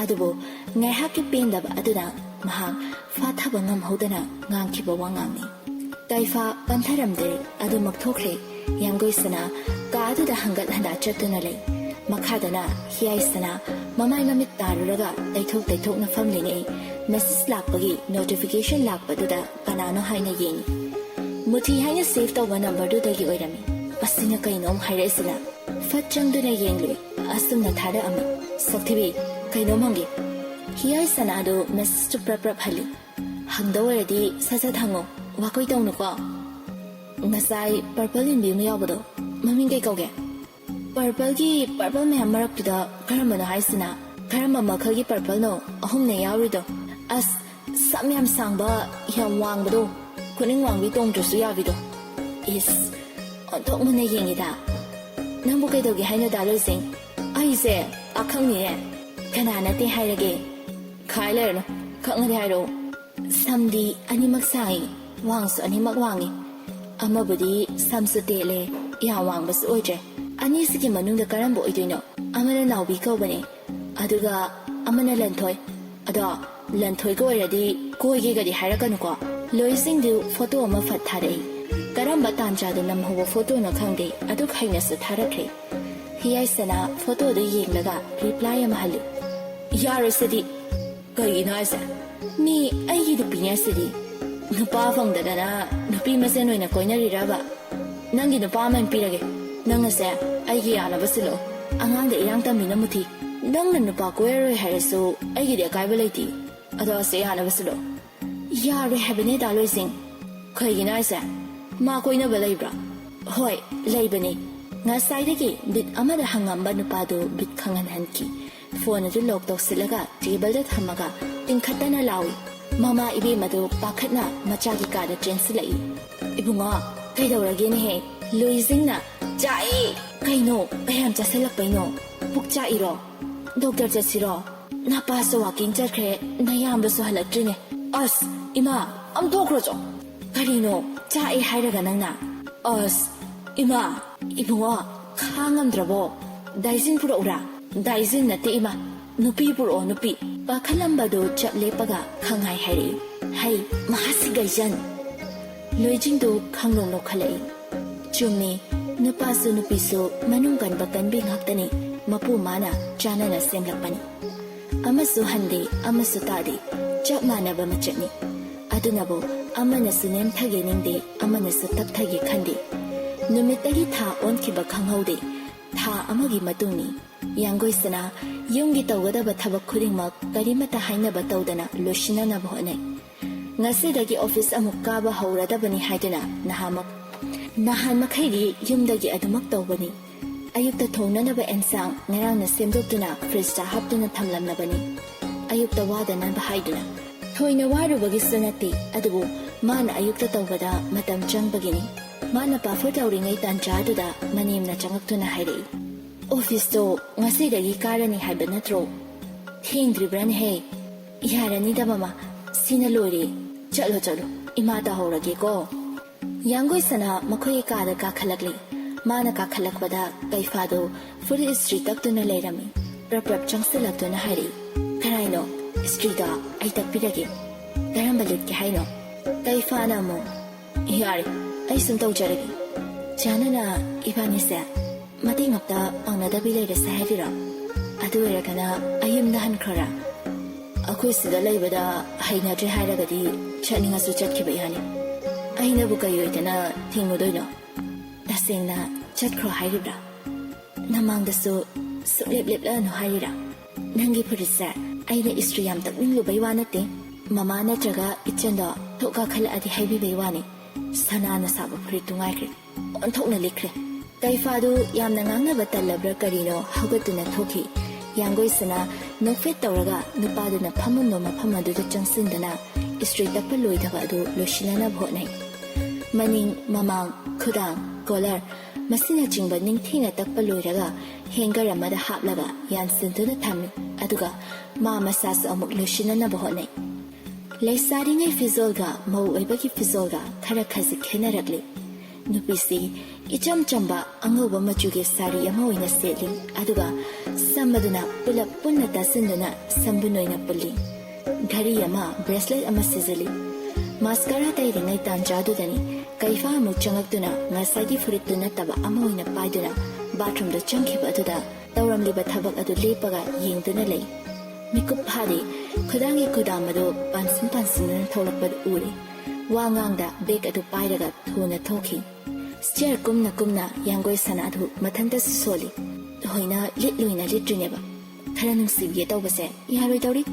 ꯑꯗꯨꯕꯨ ꯉꯥꯏꯍꯥꯛꯀꯤ ꯄꯦꯟꯗꯕ ꯑꯗꯨꯅ ꯃꯍꯥꯛ ꯐꯥꯊꯕ ꯉꯝꯍꯧꯗꯅ ꯉꯥꯡꯈꯤꯕ ꯋꯥꯉꯥꯡꯅꯤ꯫ ꯀꯩꯐꯥ ꯄꯟꯊꯔꯝꯗꯦ, ꯑꯗꯨꯃꯛ ꯊꯣꯛꯈ꯭ꯔꯦ꯫ ꯌꯥꯡꯒꯣꯏ ꯁꯅꯥ ꯀꯥ ꯑꯗꯨꯗ ꯍꯪꯒꯠ ꯍꯟꯗꯥ ꯆꯠꯇꯨꯅ ꯂꯩ꯫ ꯃꯈꯥꯗꯅ ꯍꯤꯌꯥꯏ ꯁꯅꯥ ꯃꯃꯥꯏ ꯃꯃꯤꯠ ꯇꯥꯔꯨꯔꯒ ꯇꯩꯊꯣꯛ ꯇꯩꯊꯣꯛꯅ ꯐꯝꯂꯤꯉꯩ ꯃꯦꯁꯦꯖ ꯂꯥꯛꯄꯒꯤ ꯅꯣꯇꯤꯐꯤꯀꯦꯁꯟ ꯂꯥꯛꯄꯗꯨꯗ ꯀꯅꯥꯅꯣ ꯍꯥꯏꯅ ꯌꯦꯡꯉꯤ꯫ ꯃꯨꯊꯤ ꯍꯥꯏꯅ ꯁꯦꯚ ꯇꯧꯕ ꯅꯝꯕꯔꯗꯨꯗꯒꯤ ꯑꯣꯏꯔꯝꯃꯤ꯫ ꯃꯁꯤꯅ ꯀꯩꯅꯣꯝ ꯍꯥꯏꯔꯛꯏꯁꯤꯅ꯫ ꯐꯠ ꯆꯪꯗꯨꯅ ꯌꯦꯡꯂꯨꯏ꯫ ꯑꯁꯨꯝꯅ ꯊꯥꯔꯛꯑꯝꯃꯤ, "ꯁꯛꯊꯤꯕꯤ, ꯀꯩꯅꯣꯝ ꯍꯪꯒꯦ?" ꯍꯤꯌꯥꯏ ꯁꯅꯥꯗꯨ ꯃꯦꯁꯦꯖꯇꯨ ꯄ꯭ꯔꯞ ꯄ꯭ꯔꯞ ꯍꯜꯂꯤ꯫ "ꯍꯪꯗꯧ ꯑꯣꯏꯔꯗꯤ ꯁꯠ ꯁꯠ ꯍꯪꯉꯣ, ꯋꯥꯀꯣꯏ ꯇꯧꯅꯨꯀꯣ꯫ ꯉꯁꯥꯏ ꯄꯔꯄꯜ ꯏꯟꯕꯤ ꯑꯃ ꯌꯥꯎꯕꯗꯣ, ꯃꯃꯤꯡ ꯀꯩ ꯀꯧꯒꯦ?" "ꯄꯔꯄꯜꯒꯤ ꯄꯔꯄꯜ ꯃꯌꯥꯝ ꯃꯔꯛꯇꯨꯗ ꯀꯔꯝꯕꯅꯣ ꯍꯥꯏꯁꯤꯅ? ꯀꯔꯝꯕ ꯃꯈꯜꯒꯤ ꯄꯔꯄꯜꯅꯣ ꯑꯍꯨꯝꯅꯦ ꯌꯥꯎꯔꯤꯗꯣ?" "ꯑꯁ, ꯁꯝ ꯌꯥꯝ ꯁꯥꯡꯕ, ꯌꯥꯝ ꯋꯥꯡꯕꯗꯣ, ꯈꯨꯅꯤꯡ ꯋꯥꯡꯕꯤ ꯇꯣꯡꯗ꯭ꯔꯁꯨ ꯌꯥꯕꯤꯗꯣ꯫ ꯏꯁ, ꯑꯣꯟꯊꯣꯛ ꯃꯨꯟꯅ ꯌꯦꯡꯉꯤꯗ꯫ ꯅꯪꯕꯨ ꯀꯩꯗꯧꯒꯦ ꯍꯥꯏꯅꯣ, ꯗꯥ ꯂꯣꯏꯁꯤꯡ? ꯑꯩꯁꯦ ꯄꯥꯈꯪꯅꯤꯅꯦ꯫ ꯀꯅꯥ ꯅꯠꯇꯦ ꯍꯥꯏꯔꯒꯦ? ꯈꯥꯏ ꯂꯩꯔꯅꯨ, ꯈꯪꯉꯗꯤ ꯍꯥꯏꯔꯛꯑꯣ꯫ ꯁꯝꯗꯤ ꯑꯅꯤꯃꯛ ꯁꯥꯡꯉꯤ, ꯋꯥꯡꯁꯨ ꯑꯅꯤꯃꯛ ꯋꯥꯡꯉꯤ꯫ ꯑꯃꯕꯨꯗꯤ ꯁꯝꯁꯨ ꯇꯦꯜꯂꯦ, ꯌꯥꯝ ꯋꯥꯡꯕꯁꯨ ꯑꯣꯏꯗ꯭ꯔꯦ꯫ ꯑꯅꯤꯁꯤꯒꯤ ꯃꯅꯨꯡꯗ ꯀꯔꯝꯕ ꯑꯣꯏꯗꯣꯏꯅꯣ? ꯑꯃꯅ ꯅꯥꯎꯕꯤ ꯀꯧꯕꯅꯦ, ꯑꯗꯨꯒ ꯑꯃꯅ ꯂꯟꯊꯣꯏ꯫ ꯑꯗꯣ ꯂꯟꯊꯣꯏꯒ ꯑꯣꯏꯔꯗꯤ ꯀꯣꯏꯒꯦꯒꯗꯤ ꯍꯥꯏꯔꯛꯀꯅꯨꯀꯣ꯫ ꯂꯣꯏꯁꯤꯡꯗꯨ ꯐꯣꯇꯣ ꯑꯃ ꯐꯠ ꯊꯥꯔꯛꯏ꯫ ꯀꯔꯝꯕ ꯇꯥꯟꯖꯥꯗ ꯅꯝꯍꯧꯕ ꯐꯣꯇꯣꯅꯣ ꯈꯪꯗꯦ, ꯑꯗꯨꯛ ꯍꯩꯅꯁꯨ ꯊꯥꯔꯛꯈ꯭ꯔꯦ꯫ ꯍꯤꯌꯥꯏꯁꯅꯥ ꯐꯣꯇꯣꯗꯨ ꯌꯦꯡꯂꯒ ꯔꯤꯄ꯭ꯂꯥꯏ ꯑꯃ ꯍꯜꯂꯤ꯫ ꯌꯥꯔꯣꯏꯁꯤꯗꯤ꯫ ꯀꯩꯒꯤꯅꯣ ꯍꯥꯏꯁꯦ? ꯃꯤ ꯑꯩꯒꯤ ꯅꯨꯄꯤꯅꯦ ꯁꯤꯗꯤ꯫ ꯅꯨꯄꯥ ꯐꯪꯗꯗꯅ ꯅꯨꯄꯤ ꯃꯁꯦꯟ ꯑꯣꯏꯅ ꯀꯣꯏꯅꯔꯤꯔꯕ? ꯅꯪꯒꯤ ꯅꯨꯄꯥ ꯑꯃ ꯄꯤꯔꯒꯦ꯫ ꯅꯪ ꯑꯁꯦ ꯑꯩꯒꯤ ꯌꯥꯅꯕ ꯁꯤꯜꯂꯛꯑꯣ꯫ ꯑꯉꯥꯡꯗ ꯏꯔꯥꯡ ꯇꯝꯕꯤꯅ ꯃꯨꯊꯤ꯫ ꯅꯪꯅ ꯅꯨꯄꯥ ꯀꯣꯏꯔꯔꯣꯏ ꯍꯥꯏꯔꯁꯨ ꯑꯩꯒꯤꯗꯤ ꯑꯀꯥꯏꯕ ꯂꯩꯇꯦ꯫ ꯑꯗꯣ ꯑꯁꯦ ꯌꯥꯅꯕ ꯁꯤꯜꯂꯛꯑꯣ꯫ ꯌꯥꯔꯣꯏ ꯍꯥꯏꯕꯅꯦ ꯗꯥ ꯂꯣꯏꯁꯤꯡ꯫ ꯀꯩꯒꯤꯅꯣ ꯍꯥꯏꯁꯦ? ꯃꯥ ꯀꯣꯏꯅꯕ ꯂꯩꯕ꯭ꯔꯥ? ꯍꯣꯏ, ꯂꯩꯕꯅꯦ꯫ ꯉꯁꯥꯏꯗꯒꯤ ꯕꯤꯠ ꯑꯃꯗ ꯍꯪꯉꯝꯕ ꯅꯨꯄꯥꯗꯨ ꯕꯤꯠ ꯈꯪꯍꯟꯍꯟꯈꯤ꯫ ꯐꯣꯟ ꯑꯗꯨ ꯂꯣꯛ ꯇꯧꯁꯤꯜꯂꯒ ꯇꯦꯕꯜꯗ ꯊꯝꯃꯒ ꯇꯤꯡꯈꯠꯇꯅ ꯂꯥꯎꯏ꯫ ꯃꯃꯥ ꯏꯕꯦꯝꯃꯗꯨ ꯄꯥꯈꯠꯅ ꯃꯆꯥꯒꯤ ꯀꯥꯗ ꯆꯦꯟꯁꯤꯜꯂꯛꯏ꯫ "ꯏꯕꯨꯡꯉꯣ, ꯀꯩꯗꯧꯔꯒꯦꯅꯦꯍꯦ?" ꯂꯣꯏꯁꯤꯡꯅ, "ꯆꯥꯛꯑꯦ!" "ꯀꯩꯅꯣ, ꯀꯌꯥꯝ ꯆꯥꯁꯤꯜꯂꯛꯄꯩꯅꯣ? ꯄꯨꯛ ꯆꯥꯛꯏꯔꯣ? ꯗꯣꯛꯇꯔ ꯆꯠꯁꯤꯔꯣ? ꯅꯄꯥꯁꯨ ꯋꯥꯀꯤꯡ ꯆꯠꯈ꯭ꯔꯦ, ꯅꯌꯥꯝꯕꯁꯨ ꯍꯜꯂꯛꯇ꯭ꯔꯤꯅꯦ꯫ ꯑꯁ, ꯏꯃꯥ, ꯑꯝ ꯇꯣꯛꯈ꯭ꯔꯣꯆꯣ꯫ ꯀꯔꯤꯅꯣ, ꯆꯥꯛꯑꯦ ꯍꯥꯏꯔꯒ ꯅꯪꯅ? ꯑꯁ, ꯏꯃꯥ, ꯏꯕꯨꯡꯉꯣ, ꯈꯥꯡꯉꯝꯗ꯭ꯔꯕꯣ? ꯗꯥꯏꯖꯤꯟ ꯄꯨꯔꯛꯎꯔꯥ?" "ꯗꯥꯏꯖꯤꯟ ꯅꯠꯇꯦ ꯏꯃꯥ, ꯅꯨꯄꯤ ꯄꯨꯔꯛꯑꯣ, ꯅꯨꯄꯤ꯫" ꯄꯥꯈꯠꯂꯝꯕꯗꯨ ꯆꯞ ꯂꯦꯞꯄꯒ ꯈꯪꯍꯥꯏ ꯍꯥꯏꯔꯛꯏ꯫ "ꯍꯩ, ꯃꯍꯥꯁꯤ ꯒꯥꯏꯖꯟ!" ꯂꯣꯏꯖꯤꯡꯗꯨ ꯈꯪꯅꯣꯛ ꯅꯣꯛꯈꯠꯂꯛꯏ꯫ ꯆꯨꯝꯃꯤ, ꯅꯨꯄꯥꯁꯨ ꯅꯨꯄꯤꯁꯨ ꯃꯅꯨꯡ ꯀꯟꯕ ꯀꯟꯕꯤ ꯉꯥꯛꯇꯅꯤ, ꯃꯄꯨ ꯃꯥꯅ ꯆꯥꯟꯅꯅ ꯁꯦꯝꯂꯛꯄꯅꯤ꯫ ꯑꯃꯁꯨ ꯍꯟꯗꯦ, ꯑꯃꯁꯨ ꯇꯥꯗꯦ, ꯆꯞ ꯃꯥꯟꯅꯕ ꯃꯆꯠꯅꯤ꯫ ꯑꯗꯨꯅꯕꯨ ꯑꯃꯅꯁꯨ ꯅꯦꯝꯊꯒꯦ ꯅꯤꯡꯗꯦ, ꯑꯃꯅꯁꯨ ꯇꯞꯊꯒꯦ ꯈꯟꯗꯦ꯫ ꯅꯨꯃꯤꯠꯇꯒꯤ ꯊꯥ ꯑꯣꯟꯈꯤꯕ ꯈꯪꯍꯧꯗꯦ꯫ ꯊꯥ ꯑꯃꯒꯤ ꯃꯇꯨꯡꯅꯤ꯫ ꯌꯥꯡꯒꯣꯏꯁꯅꯥ ꯌꯨꯝꯒꯤ ꯇꯧꯒꯗꯕ ꯊꯕꯛ ꯈꯨꯗꯤꯡꯃꯛ ꯀꯔꯤꯃꯠꯇ ꯍꯥꯏꯅꯕ ꯇꯧꯗꯅ ꯂꯣꯏꯁꯤꯟꯅꯅꯕ ꯍꯣꯠꯅꯩ꯫ ꯉꯁꯤꯗꯒꯤ ꯑꯣꯐꯤꯁ ꯑꯃꯨꯛ ꯀꯥꯕ ꯍꯧꯔꯗꯕꯅꯤ ꯍꯥꯏꯗꯨꯅ ꯅꯍꯥꯃꯛ, ꯅꯍꯥꯟ ꯃꯈꯩꯗꯤ ꯌꯨꯝꯗꯒꯤ ꯑꯗꯨꯃꯛ ꯇꯧꯕꯅꯤ꯫ ꯑꯌꯨꯛꯇ ꯊꯣꯡꯅꯅꯕ ꯑꯦꯟꯁꯥꯡ ꯉꯔꯥꯡꯅ ꯁꯦꯝꯗꯣꯛꯇꯨꯅ ꯐ꯭ꯔꯤꯖꯇ ꯍꯥꯞꯇꯨꯅ ꯊꯝꯂꯝꯂꯕꯅꯤ꯫ ꯑꯌꯨꯛꯇ ꯋꯥꯗꯅꯕ ꯍꯥꯏꯗꯨꯅ꯫ ꯊꯣꯏꯅ ꯋꯥꯔꯨꯕꯒꯤꯁꯨ ꯅꯠꯇꯦ, ꯑꯗꯨꯕꯨ ꯃꯥꯅ ꯑꯌꯨꯛꯇ ꯇꯧꯕꯗ ꯃꯇꯝ ꯆꯪꯕꯒꯤꯅꯤ꯫ ꯃꯥꯅ ꯄꯥꯐꯔ ꯇꯧꯔꯤꯉꯩ ꯇꯥꯟꯖꯥꯗꯨꯗ ꯃꯅꯦꯝꯅ ꯆꯪꯉꯛꯇꯨꯅ ꯍꯥꯏꯔꯛꯏ, "ꯑꯣꯐꯤꯁꯇꯣ ꯉꯁꯤꯗꯒꯤ ꯀꯥꯔꯅꯤ ꯍꯥꯏꯕ ꯅꯠꯇ꯭ꯔꯣ? ꯊꯦꯡꯗ꯭ꯔꯤꯕ꯭ꯔꯥꯅꯦꯍꯦ?" "ꯌꯥꯔꯅꯤꯗ ꯃꯃꯥ, ꯁꯤꯅ ꯂꯣꯏꯔꯦ꯫ ꯆꯠꯂꯣ ꯆꯠꯂꯣ, ꯏꯃꯥ ꯇꯧꯍꯧꯔꯒꯦꯀꯣ꯫" ꯌꯥꯡꯒꯣꯏ ꯁꯅꯥ ꯃꯈꯣꯏꯒꯤ ꯀꯥꯗ ꯀꯥꯈꯠꯂꯛꯂꯤ꯫ ꯃꯥꯅ ꯀꯥꯈꯠꯂꯛꯄꯗ ꯀꯩꯐꯥꯗꯨ ꯐꯨꯔꯤꯠ ꯏꯁꯇ꯭ꯔꯤ ꯇꯛꯇꯨꯅ ꯂꯩꯔꯝꯃꯤ꯫ ꯄ꯭ꯔꯞ ꯄ꯭ꯔꯞ ꯆꯪꯁꯤꯜꯂꯛꯇꯨꯅ ꯍꯥꯏꯔꯛꯏ, "ꯀꯅꯥꯏꯅꯣ? ꯏꯁꯇ꯭ꯔꯤꯗꯣ ꯑꯩ ꯇꯛꯄꯤꯔꯒꯦ꯫ ꯀꯔꯝꯕ ꯂꯤꯠꯀꯦ ꯍꯥꯏꯅꯣ?" ꯀꯩꯐꯥꯅ ꯑꯃꯨꯛ, "ꯌꯥꯔꯦ, ꯑꯩ ꯁꯨꯝ ꯇꯧꯖꯔꯒꯦ꯫ ꯆꯥꯅꯅ ꯏꯕꯥꯅꯤꯁꯦ ꯃꯇꯦꯡ ꯑꯝꯇ ꯄꯥꯡꯅꯗꯕꯤ ꯂꯩꯔꯁꯦ ꯍꯥꯏꯔꯤꯔꯣ? ꯑꯗꯨ ꯑꯣꯏꯔꯒꯅ ꯑꯩ ꯌꯨꯝꯗ ꯍꯟꯈ꯭ꯔꯣꯔꯥ? ꯑꯩꯈꯣꯏ ꯁꯤꯗ ꯂꯩꯕꯗ ꯍꯩꯅꯗ꯭ꯔꯦ ꯍꯥꯏꯔꯒꯗꯤ ꯆꯠꯅꯤꯡꯉꯁꯨ ꯆꯠꯈꯤꯕ ꯌꯥꯅꯤ꯫ ꯑꯩꯅꯕꯨ ꯀꯩ ꯑꯣꯏꯗꯅ ꯊꯤꯡꯉꯨꯗꯣꯏꯅꯣ? ꯇꯁꯦꯡꯅ ꯆꯠꯈ꯭ꯔꯣ ꯍꯥꯏꯔꯤꯕ꯭ꯔꯥ? ꯅꯃꯥꯡꯗꯁꯨ ꯁꯨꯛꯂꯦꯞ ꯂꯦꯞꯂꯛꯑꯅꯨ ꯍꯥꯏꯔꯤꯔꯥ? ꯅꯪꯒꯤ ꯐꯨꯔꯤꯠꯁꯦ ꯑꯩꯅ ꯏꯁꯇ꯭ꯔꯤ ꯌꯥꯝ ꯇꯛꯅꯤꯡꯂꯨꯕꯩ ꯋꯥ ꯅꯠꯇꯦ꯫ ꯃꯃꯥ ꯅꯠꯇ꯭ꯔꯒ ꯏꯆꯟꯗꯣ ꯊꯣꯛ ꯀꯥꯈꯠꯂꯛꯑꯗꯤ ꯍꯥꯏꯕꯤꯕꯩ ꯋꯥꯅꯤ꯫ ꯁꯅꯥꯅ ꯁꯥꯕ ꯐꯨꯔꯤꯠꯇꯨ ꯉꯥꯏꯈ꯭ꯔꯦ꯫ ꯑꯣꯟꯊꯣꯛꯅ ꯂꯤꯛꯈ꯭ꯔꯦ꯫" ꯀꯩꯐꯥꯗꯨ ꯌꯥꯝꯅ ꯉꯥꯡꯅꯕ ꯇꯜꯂꯕ꯭ꯔꯥ ꯀꯔꯤꯅꯣ ꯍꯧꯒꯠꯇꯨꯅ ꯊꯣꯛꯈꯤ꯫ ꯌꯥꯡꯒꯣꯏꯁꯅꯥ ꯅꯣꯛꯐꯦꯠ ꯇꯧꯔꯒ ꯅꯨꯄꯥꯗꯨꯅ ꯐꯝꯃꯝꯕ ꯃꯐꯝ ꯑꯗꯨꯗ ꯆꯪꯁꯤꯟꯗꯨꯅ ꯏꯁꯇ꯭ꯔꯤ ꯇꯛꯄ ꯂꯣꯏꯗꯕ ꯑꯗꯨ ꯂꯣꯏꯁꯤꯟꯅꯅꯕ ꯍꯣꯠꯅꯩ꯫ ꯃꯅꯤꯡ, ꯃꯃꯥꯡ, ꯈꯨꯗꯥꯡ, ꯀꯣꯂꯔ ꯃꯁꯤꯅꯆꯤꯡꯕ ꯅꯤꯡꯊꯤꯅ ꯇꯛꯄ ꯂꯣꯏꯔꯒ ꯍꯦꯡꯒꯔ ꯑꯃꯗ ꯍꯥꯞꯂꯒ ꯌꯥꯟꯁꯤꯟꯗꯨꯅ ꯊꯝꯃꯤ꯫ ꯑꯗꯨꯒ ꯃꯥ ꯃꯁꯥꯁꯨ ꯑꯃꯨꯛ ꯂꯣꯏꯁꯤꯟꯅꯅꯕ ꯍꯣꯠꯅꯩ꯫ ꯂꯩꯁꯥꯔꯤꯉꯩ ꯐꯤꯖꯣꯜꯒ ꯃꯧ ꯑꯣꯏꯕꯒꯤ ꯐꯤꯖꯣꯜꯒ ꯈꯔ ꯈꯖꯤꯛ ꯈꯦꯠꯅꯔꯛꯂꯤ꯫ ꯅꯨꯄꯤꯁꯤ ꯏꯆꯝ ꯆꯝꯕ ꯑꯉꯧꯕ ꯃꯆꯨꯒꯤ ꯁꯥꯔꯤ ꯑꯃ ꯑꯣꯏꯅ ꯁꯦꯠꯂꯤ, ꯑꯗꯨꯒ ꯁꯝ ꯑꯗꯨꯅ ꯄꯨꯂꯞ ꯄꯨꯟꯅ ꯇꯥꯁꯤꯟꯗꯨꯅ ꯁꯝꯕꯨꯟ ꯑꯣꯏꯅ ꯄꯨꯜꯂꯤ꯫ ꯘꯔꯤ ꯑꯃ, ꯕ꯭ꯔꯦꯁꯂꯦꯠ ꯑꯃ ꯁꯤꯖꯤꯜꯂꯤ꯫ ꯃꯥꯁꯀꯥꯔꯥ ꯇꯩꯔꯤꯉꯩ ꯇꯥꯟꯖꯥꯗꯨꯗꯅꯤ ꯀꯩꯐꯥ ꯑꯃꯨꯛ ꯆꯪꯉꯛꯇꯨꯅ ꯉꯁꯥꯏꯒꯤ ꯐꯨꯔꯤꯠꯇꯨ ꯅꯠꯇꯕ ꯑꯃ ꯑꯣꯏꯅ ꯄꯥꯏꯗꯨꯅ ꯕꯥꯊꯔꯨꯝꯗ ꯆꯪꯈꯤꯕ ꯑꯗꯨꯗ ꯇꯧꯔꯝꯂꯤꯕ ꯊꯕꯛ ꯑꯗꯨ ꯂꯦꯞꯄꯒ ꯌꯦꯡꯗꯨꯅ ꯂꯩ꯫ ꯃꯤꯀꯨꯞ ꯐꯥꯗꯦ, ꯈꯨꯗꯥꯡꯒꯤ ꯈꯨꯗꯥꯝ ꯑꯗꯨ ꯄꯥꯟꯁꯤꯟ ꯄꯥꯟꯁꯤꯟꯗꯨꯅ ꯊꯣꯛꯂꯛꯄꯗꯨ ꯎꯔꯦ꯫ ꯋꯥ ꯉꯥꯡꯗ ꯕꯦꯒ ꯑꯗꯨ ꯄꯥꯏꯔꯒ ꯊꯨꯅ ꯊꯣꯛꯈꯤ꯫ ꯁ꯭ꯇꯤꯌꯔ ꯀꯨꯝꯅ ꯀꯨꯝꯅ ꯌꯥꯡꯒꯣꯏ ꯁꯅꯥꯗꯨ ꯃꯊꯟꯇꯁꯨ ꯁꯣꯜꯂꯤ꯫ ꯊꯣꯏꯅ ꯂꯤꯠꯂꯣꯏꯅ ꯂꯤꯠꯇ꯭ꯔꯤꯅꯦꯕ꯫ ꯈꯔ ꯅꯨꯡꯁꯤꯕꯤꯒꯦ ꯇꯧꯕꯁꯦ ꯌꯥꯔꯣꯏꯗꯧꯔꯤ꯫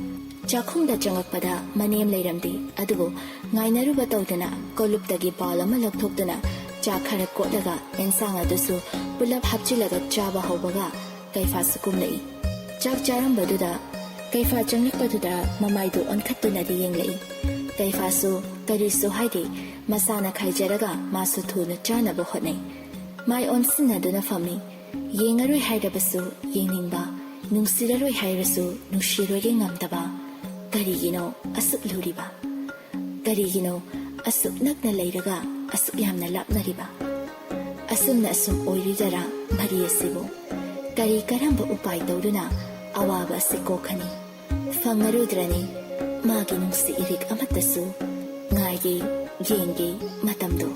ꯆꯥꯛꯈꯨꯝꯗ ꯆꯪꯉꯛꯄꯗ ꯃꯅꯦꯝ ꯂꯩꯔꯝꯗꯦ, ꯑꯗꯨꯕꯨ ꯉꯥꯏꯅꯔꯨꯕ ꯇꯧꯗꯅ ꯀꯣꯂꯨꯞꯇꯒꯤ ꯕꯥꯎꯜ ꯑꯃ ꯂꯧꯊꯣꯛꯇꯨꯅ ꯆꯥ ꯈꯔ ꯀꯣꯠꯂꯒ ꯑꯦꯟꯁꯥꯡ ꯑꯗꯨꯁꯨ ꯄꯨꯂꯞ ꯍꯥꯞꯆꯤꯜꯂꯒ ꯆꯥꯕ ꯍꯧꯕꯒ ꯀꯩꯐꯥꯁꯨ ꯀꯨꯝꯂꯛꯏ꯫ ꯆꯥꯛ ꯆꯥꯔꯝꯕꯗꯨꯗ ꯀꯩꯐꯥ ꯆꯪꯂꯛꯄꯗꯨꯗ ꯃꯃꯥꯏꯗꯨ ꯑꯣꯟꯈꯠꯇꯨꯅꯗꯤ ꯌꯦꯡꯂꯛꯏ꯫ ꯀꯩꯐꯥꯁꯨ ꯀꯔꯤꯁꯨ ꯍꯥꯏꯗꯦ, ꯃꯁꯥꯅ ꯈꯥꯏꯖꯔꯒ ꯃꯥꯁꯨ ꯊꯨꯅ ꯆꯥꯅꯕ ꯍꯣꯠꯅꯩ꯫ ꯃꯥꯏ ꯑꯣꯟꯁꯤꯟꯅꯗꯨꯅ ꯐꯝꯃꯤ꯫ ꯌꯦꯡꯉꯔꯣꯏ ꯍꯥꯏꯔꯕꯁꯨ ꯌꯦꯡꯅꯤꯡꯕ, ꯅꯨꯡꯁꯤꯔꯔꯣꯏ ꯍꯥꯏꯔꯁꯨ ꯅꯨꯡꯁꯤꯔꯣꯏꯒꯦ ꯉꯝꯗꯕ꯫ ꯀꯔꯤꯒꯤꯅꯣ ꯑꯁꯨꯛ ꯂꯨꯔꯤꯕ? ꯀꯔꯤꯒꯤꯅꯣ ꯑꯁꯨꯛ ꯅꯛꯅ ꯂꯩꯔꯒ ꯑꯁꯨꯛ ꯌꯥꯝꯅ ꯂꯥꯞꯅꯔꯤꯕ? ꯑꯁꯨꯝꯅ ꯑꯁꯨꯝ ꯑꯣꯏꯔꯤꯗꯔꯥ ꯃꯔꯤ ꯑꯁꯤꯕꯨ? ꯀꯔꯤ ꯀꯔꯝꯕ ꯎꯄꯥꯏ ꯇꯧꯗꯨꯅ ꯑꯋꯥꯕ ꯑꯁꯤ ꯀꯣꯛꯀꯅꯤ? ꯐꯪꯉꯔꯣꯏꯗ꯭ꯔꯅꯤ ꯃꯥꯒꯤ ꯅꯨꯡꯁꯤ ꯏꯔꯤꯛ ꯑꯃꯠꯇꯁꯨ? ꯉꯥꯏꯒꯦ, ꯌꯦꯡꯒꯦ ꯃꯇꯝꯗꯣ꯫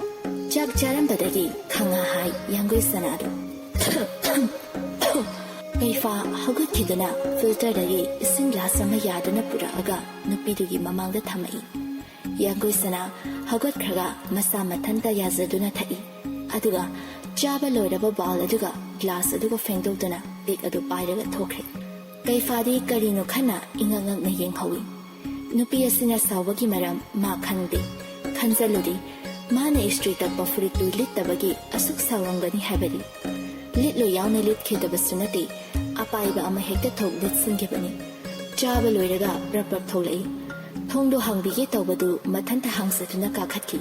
ꯆꯥꯛ ꯆꯥꯔꯝꯕꯗꯒꯤ ꯈꯪꯉꯥ ꯍꯥꯏ ꯌꯥꯡꯒꯣꯏ ꯁꯅꯥꯗꯨ꯫ ꯀꯩꯐꯥ ꯍꯧꯒꯠꯈꯤꯗꯨꯅ ꯐꯤꯜꯇꯔꯗꯒꯤ ꯏꯁꯤꯡ ꯒ꯭ꯂꯥꯁ ꯑꯃ ꯌꯥꯗꯨꯅ ꯄꯨꯔꯛꯑꯒ ꯅꯨꯄꯤꯗꯨꯒꯤ ꯃꯃꯥꯡꯗ ꯊꯝꯃꯛꯏ꯫ ꯌꯥꯡꯒꯣꯏ ꯁꯅꯥ ꯍꯧꯒꯠꯈ꯭ꯔꯒ ꯃꯁꯥ ꯃꯊꯟꯇ ꯌꯥꯖꯗꯨꯅ ꯊꯛꯏ꯫ ꯑꯗꯨꯒ ꯆꯥꯕ ꯂꯣꯏꯔꯕ ꯕꯥꯎꯜ ꯑꯗꯨꯒ ꯒ꯭ꯂꯥꯁ ꯑꯗꯨꯒ ꯐꯦꯡꯗꯣꯛꯇꯨꯅ ꯕꯦꯒ ꯑꯗꯨ ꯄꯥꯏꯔꯒ ꯊꯣꯛꯈ꯭ꯔꯦ꯫ ꯀꯩꯐꯥꯗꯤ ꯀꯔꯤꯅꯣ ꯈꯟꯅ ꯏꯉꯛ ꯉꯛꯅ ꯌꯦꯡꯍꯧꯏ꯫ ꯅꯨꯄꯤ ꯑꯁꯤꯅ ꯁꯥꯎꯕꯒꯤ ꯃꯔꯝ ꯃꯥ ꯈꯪꯗꯦ꯫ ꯈꯟꯖꯜꯂꯨꯗꯤ, ꯃꯥꯅ ꯏꯁꯇ꯭ꯔꯤ ꯇꯛꯄ ꯐꯨꯔꯤꯠꯇꯨ ꯂꯤꯠꯇꯕꯒꯤ ꯑꯁꯨꯛ ꯁꯥꯎꯔꯝꯒꯅꯤ ꯍꯥꯏꯕꯗꯤ꯫ ꯂꯤꯠꯂꯣꯏ ꯌꯥꯎꯅ ꯂꯤꯠꯈꯤꯗꯕꯁꯨ ꯅꯠꯇꯦ, ꯑꯄꯥꯏꯕ ꯑꯃ ꯍꯦꯛꯇ ꯊꯣꯛ ꯂꯤꯠꯁꯤꯟꯈꯤꯕꯅꯤ꯫ ꯆꯥꯕ ꯂꯣꯏꯔꯒ ꯄ꯭ꯔꯞ ꯄ꯭ꯔꯞ ꯊꯣꯛꯂꯛꯏ꯫ ꯊꯣꯡꯗꯣ ꯍꯥꯡꯕꯤꯒꯦ ꯇꯧꯕꯗꯨ ꯃꯊꯟꯇ ꯍꯥꯡꯖꯗꯨꯅ ꯀꯥꯈꯠꯈꯤ꯫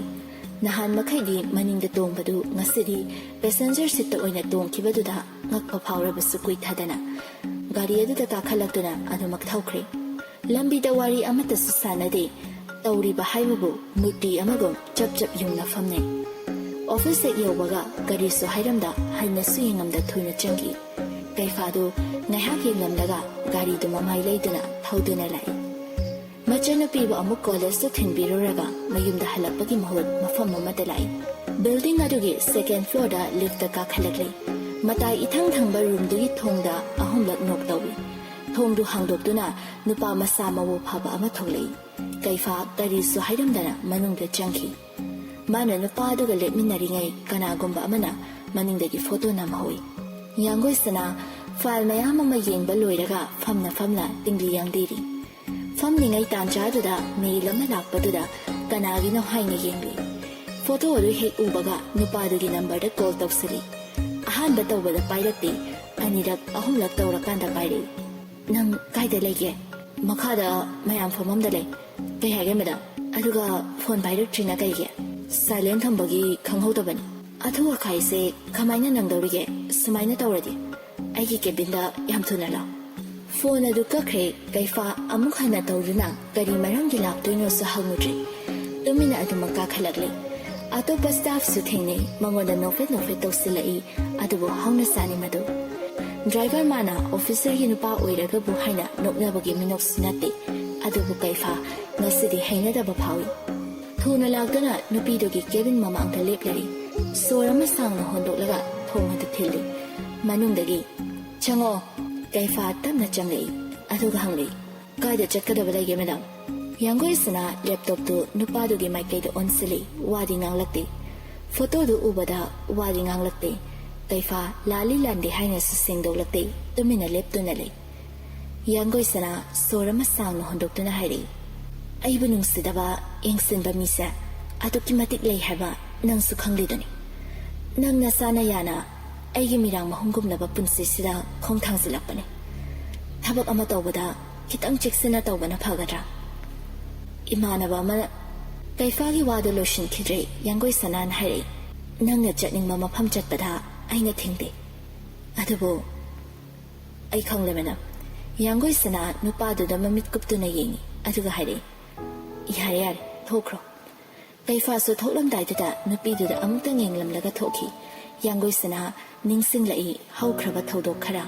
ꯅꯍꯥꯟ ꯃꯈꯩꯗꯤ ꯃꯅꯤꯡꯗ ꯇꯣꯡꯕꯗꯨ ꯉꯁꯤꯗꯤ ꯄꯦꯁꯦꯟꯖꯔ ꯁꯤꯠꯇ ꯑꯣꯏꯅ ꯇꯣꯡꯈꯤꯕꯗꯨꯗ ꯉꯛꯄ ꯐꯥꯎꯔꯕꯁꯨ ꯀꯨꯏꯊꯗꯅ ꯒꯥꯔꯤ ꯑꯗꯨꯗ ꯀꯥꯈꯠꯂꯛꯇꯨꯅ ꯑꯗꯨꯃꯛ ꯊꯧꯈ꯭ꯔꯦ꯫ ꯂꯝꯕꯤꯗ ꯋꯥꯔꯤ ꯑꯃꯠꯇꯁꯨ ꯁꯥꯟꯅꯗꯦ꯫ ꯇꯧꯔꯤꯕ ꯍꯥꯏꯕꯕꯨ ꯃꯨꯔꯇꯤ ꯑꯃꯒꯨꯝ ꯆꯞ ꯆꯞ ꯌꯨꯡꯅ ꯐꯝꯅꯩ꯫ ꯑꯣꯐꯤꯁ ꯍꯦꯛ ꯌꯧꯕꯒ ꯀꯔꯤꯁꯨ ꯍꯥꯏꯔꯝꯗ ꯍꯟꯅꯁꯨ ꯌꯦꯡꯉꯝꯗ ꯊꯨꯅ ꯆꯪꯈꯤ꯫ ꯀꯩꯐꯥꯗꯨ ꯉꯥꯏꯍꯥꯛ ꯌꯦꯡꯂꯝꯂꯒ ꯒꯥꯔꯤꯗꯨ ꯃꯃꯥꯏ ꯂꯩꯗꯨꯅ ꯊꯧꯗꯨꯅ ꯂꯥꯛꯏ꯫ ꯃꯆꯟꯅꯨꯄꯤꯕꯨ ꯑꯃꯨꯛ ꯀꯣꯂꯦꯖꯇ ꯊꯤꯟꯕꯤꯔꯨꯔꯒ ꯃꯌꯨꯝꯗ ꯍꯜꯂꯛꯄꯒꯤ ꯃꯍꯨꯠ ꯃꯐꯝ ꯑꯃꯗ ꯂꯥꯛꯏ꯫ ꯕꯤꯜꯗꯤꯡ ꯑꯗꯨꯒꯤ ꯁꯦꯀꯦꯟ ꯐ꯭ꯂꯣꯔꯗ ꯂꯤꯐꯇ ꯀꯥꯈꯠꯂꯛꯂꯤ꯫ ꯃꯇꯥꯏ ꯏꯊꯪ ꯊꯪꯕ ꯔꯨꯝꯗꯨꯒꯤ ꯊꯣꯡꯗ ꯑꯍꯨꯝꯂꯛ ꯅꯣꯛ ꯇꯧꯏ꯫ ꯊꯣꯡꯗꯨ ꯍꯥꯡꯗꯣꯛꯇꯨꯅ ꯅꯨꯄꯥ ꯃꯁꯥ ꯃꯎ ꯐꯕ ꯑꯃ ꯊꯣꯛꯂꯛꯏ꯫ ꯀꯩꯐꯥ ꯀꯔꯤꯁꯨ ꯍꯥꯏꯔꯝꯗꯅ ꯃꯅꯨꯡꯗ ꯆꯪꯈꯤ꯫ ꯃꯥꯅ ꯅꯨꯄꯥ ꯑꯗꯨꯒ ꯂꯦꯞꯃꯤꯟꯅꯔꯤꯉꯩ ꯀꯅꯥꯒꯨꯝꯕ ꯑꯃꯅ ꯃꯅꯤꯡꯗꯒꯤ ꯐꯣꯇꯣ ꯅꯝꯍꯧꯏ꯫ ꯌꯥꯡꯒꯣꯏ ꯁꯅꯥ ꯐꯥꯏꯜ ꯃꯌꯥꯝ ꯑꯃ ꯌꯦꯡꯕ ꯂꯣꯏꯔꯒ ꯐꯝꯅ ꯐꯝꯅ ꯇꯤꯡꯂꯤ ꯌꯥꯡꯗꯤꯔꯤ꯫ ꯐꯝꯂꯤꯉꯩ ꯇꯥꯟꯖꯥꯗꯨꯗ ꯃꯦꯜ ꯑꯃ ꯂꯥꯛꯄꯗꯨꯗ ꯀꯅꯥꯒꯤꯅꯣ ꯍꯥꯏꯅ ꯌꯦꯡꯂꯤ꯫ ꯐꯣꯇꯣ ꯑꯗꯨ ꯍꯦꯛ ꯎꯕꯒ ꯅꯨꯄꯥꯗꯨꯒꯤ ꯅꯝꯕꯔꯗ ꯀꯣꯜ ꯇꯧꯁꯤꯜꯂꯤ꯫ ꯑꯍꯥꯟꯕ ꯇꯧꯕꯗ ꯄꯥꯏꯔꯛꯇꯦ, ꯑꯅꯤꯔꯛ ꯑꯍꯨꯝꯂꯛ ꯇꯧꯔꯀꯥꯟꯗ ꯄꯥꯏꯔꯛꯏ꯫ "ꯅꯪ ꯀꯥꯏꯗ ꯂꯩꯒꯦ?" ꯃꯈꯥꯗ ꯃꯌꯥꯝ ꯐꯝꯐꯝꯗ ꯂꯩ꯫ ꯀꯩ ꯍꯥꯏꯒꯦ ꯃꯦꯗꯥꯝ? ꯑꯗꯨꯒ ꯐꯣꯟ ꯄꯥꯏꯔꯛꯇ꯭ꯔꯤꯅ ꯀꯩꯒꯤ? ꯁꯥꯏꯂꯦꯟ ꯊꯝꯕꯒꯤ ꯈꯪꯍꯧꯗꯕꯅꯤ꯫ ꯑꯊꯨ ꯑꯀꯥꯏꯁꯦ ꯀꯃꯥꯏꯅ ꯅꯪꯗꯧꯔꯤꯒꯦ? ꯁꯨꯃꯥꯏꯅ ꯇꯧꯔꯗꯤ ꯑꯩꯒꯤ ꯀꯦꯕꯤꯟꯗ ꯌꯥꯝ ꯊꯨꯅ ꯂꯥꯛꯑꯣ꯫ ꯐꯣꯟ ꯑꯗꯨ ꯀꯛꯈ꯭ꯔꯦ꯫ ꯀꯩꯐꯥ ꯑꯃꯨꯛ ꯍꯟꯅ ꯇꯧꯗꯨꯅ ꯀꯔꯤ ꯃꯔꯝꯒꯤ ꯂꯥꯛꯇꯣꯏꯅꯣꯁꯨ ꯍꯪꯉꯨꯗ꯭ꯔꯦ꯫ ꯇꯨꯃꯤꯟꯅ ꯑꯗꯨꯃꯛ ꯀꯥꯈꯠꯂꯛꯂꯦ꯫ ꯑꯇꯣꯞꯄ ꯁ꯭ꯇꯥꯐꯁꯨ ꯊꯦꯡꯅꯩ꯫ ꯃꯉꯣꯟꯗ ꯅꯣꯛꯐꯦꯠ ꯅꯣꯛꯐꯦꯠ ꯇꯧꯁꯤꯜꯂꯛꯏ꯫ ꯑꯗꯨꯕꯨ ꯍꯧꯅ ꯁꯥꯅꯤ ꯃꯗꯨ꯫ ꯗ꯭ꯔꯥꯏꯚꯔ ꯃꯥꯅ ꯑꯣꯐꯤꯁꯔꯒꯤ ꯅꯨꯄꯥ ꯑꯣꯏꯔꯒꯕꯨ ꯍꯥꯏꯅ ꯅꯣꯛꯅꯕꯒꯤ ꯃꯤꯅꯣꯛꯁꯨ ꯅꯠꯇꯦ꯫ ꯑꯗꯨꯕꯨ ꯀꯩꯐꯥ ꯉꯁꯤꯗꯤ ꯍꯩꯅꯗꯕ ꯐꯥꯎꯏ꯫ ꯊꯨꯅ ꯂꯥꯛꯇꯨꯅ ꯅꯨꯄꯤꯗꯨꯒꯤ ꯀꯦꯕꯤꯟ ꯃꯃꯥꯡꯗ ꯂꯦꯞꯂꯔꯤ꯫ ꯁꯣꯔ ꯑꯃ ꯁꯥꯡꯅ ꯍꯣꯟꯗꯣꯛꯂꯒ ꯊꯣꯡ ꯑꯗꯨ ꯊꯤꯜꯂꯤ꯫ ꯃꯅꯨꯡꯗꯒꯤ, "ꯆꯪꯉꯣ!" ꯀꯩꯐꯥ ꯇꯞꯅ ꯆꯪꯂꯛꯏ꯫ ꯑꯗꯨꯒ ꯍꯪꯂꯛꯏ, "ꯀꯥꯏꯗ ꯆꯠꯀꯗꯕ ꯂꯩꯒꯦ, ꯃꯦꯗꯥꯝ?" ꯌꯥꯡꯒꯣꯏꯁꯅꯥ ꯂꯦꯞꯇꯣꯞꯇꯨ ꯅꯨꯄꯥꯗꯨꯒꯤ ꯃꯥꯏꯀꯩꯗ ꯑꯣꯟꯁꯤꯜꯂꯤ꯫ ꯋꯥꯗꯤ ꯉꯥꯡꯂꯛꯇꯦ꯫ ꯐꯣꯇꯣꯗꯨ ꯎꯕꯗ ꯋꯥꯗꯤ ꯉꯥꯡꯂꯛꯇꯦ꯫ ꯀꯩꯐꯥ ꯂꯥꯜꯂꯤ ꯂꯥꯟꯗꯦ ꯍꯥꯏꯅꯁꯨ ꯁꯦꯡꯗꯣꯛꯂꯛꯇꯦ꯫ ꯇꯨꯃꯤꯟꯅ ꯂꯦꯞꯇꯨꯅ ꯂꯩ꯫ ꯌꯥꯡꯒꯣꯏꯁꯅꯥ ꯁꯣꯔ ꯑꯃ ꯁꯥꯡꯅ ꯍꯣꯟꯗꯣꯛꯇꯨꯅ ꯍꯥꯏꯔꯛꯏ, "ꯑꯩꯕꯨ ꯅꯨꯡꯁꯤꯗꯕ, ꯌꯦꯡꯁꯤꯟꯕ ꯃꯤꯁꯦ ꯑꯗꯨꯛꯀꯤ ꯃꯇꯤꯛ ꯂꯩ ꯍꯥꯏꯕ ꯅꯪꯁꯨ ꯈꯪꯂꯤꯗꯨꯅꯤ꯫ ꯅꯪ ꯅꯁꯥꯅ ꯌꯥꯅ ꯑꯩꯒꯤ ꯃꯤꯔꯥꯡ ꯃꯍꯨꯝꯒꯨꯝꯂꯕ ꯄꯨꯟꯁꯤꯁꯤꯗ ꯈꯣꯡ ꯊꯥꯡꯖꯤꯜꯂꯛꯄꯅꯤ꯫ ꯊꯕꯛ ꯑꯃ ꯇꯧꯕꯗ ꯈꯤꯇꯪ ꯆꯦꯛꯁꯤꯟꯅ ꯇꯧꯕꯅ ꯐꯒꯗ꯭ꯔꯥ?" ꯏꯃꯥꯟꯅꯕ ꯑꯃꯅ ꯀꯩꯐꯥꯒꯤ ꯋꯥꯗꯨ ꯂꯣꯏꯁꯤꯟꯈꯤꯗ꯭ꯔꯦ꯫ ꯌꯥꯡꯒꯣꯏꯁꯅꯥꯅ ꯍꯥꯏꯔꯛꯏ, "ꯅꯪꯅ ꯆꯠꯅꯤꯡꯕ ꯃꯐꯝ ꯆꯠꯄꯗ ꯑꯩꯅ ꯊꯤꯡꯗꯦ꯫ ꯑꯗꯨꯕꯨ ꯑꯩ ꯈꯪꯂꯦ, ꯃꯦꯗꯥꯝ꯫" ꯌꯥꯡꯒꯣꯏꯁꯅꯥ ꯅꯨꯄꯥꯗꯨꯗ ꯃꯃꯤꯠ ꯀꯨꯞꯇꯨꯅ ꯌꯦꯡꯉꯤ꯫ ꯑꯗꯨꯒ ꯍꯥꯏꯔꯛꯏ, "ꯌꯥꯔꯦ, ꯌꯥꯔꯦ, ꯊꯣꯛꯈ꯭ꯔꯣ꯫" ꯀꯩꯐꯥꯁꯨ ꯊꯣꯛꯂꯝꯗꯥꯏꯗꯨꯗ ꯅꯨꯄꯤꯗꯨꯗ ꯑꯃꯨꯛꯇꯪ ꯌꯦꯡꯂꯝꯂꯒ ꯊꯣꯛꯈꯤ꯫ ꯌꯥꯡꯒꯣꯏꯁꯅꯥ ꯅꯤꯡꯁꯤꯡꯂꯛꯏ ꯍꯧꯈ꯭ꯔꯕ ꯊꯧꯗꯣꯛ ꯈꯔ꯫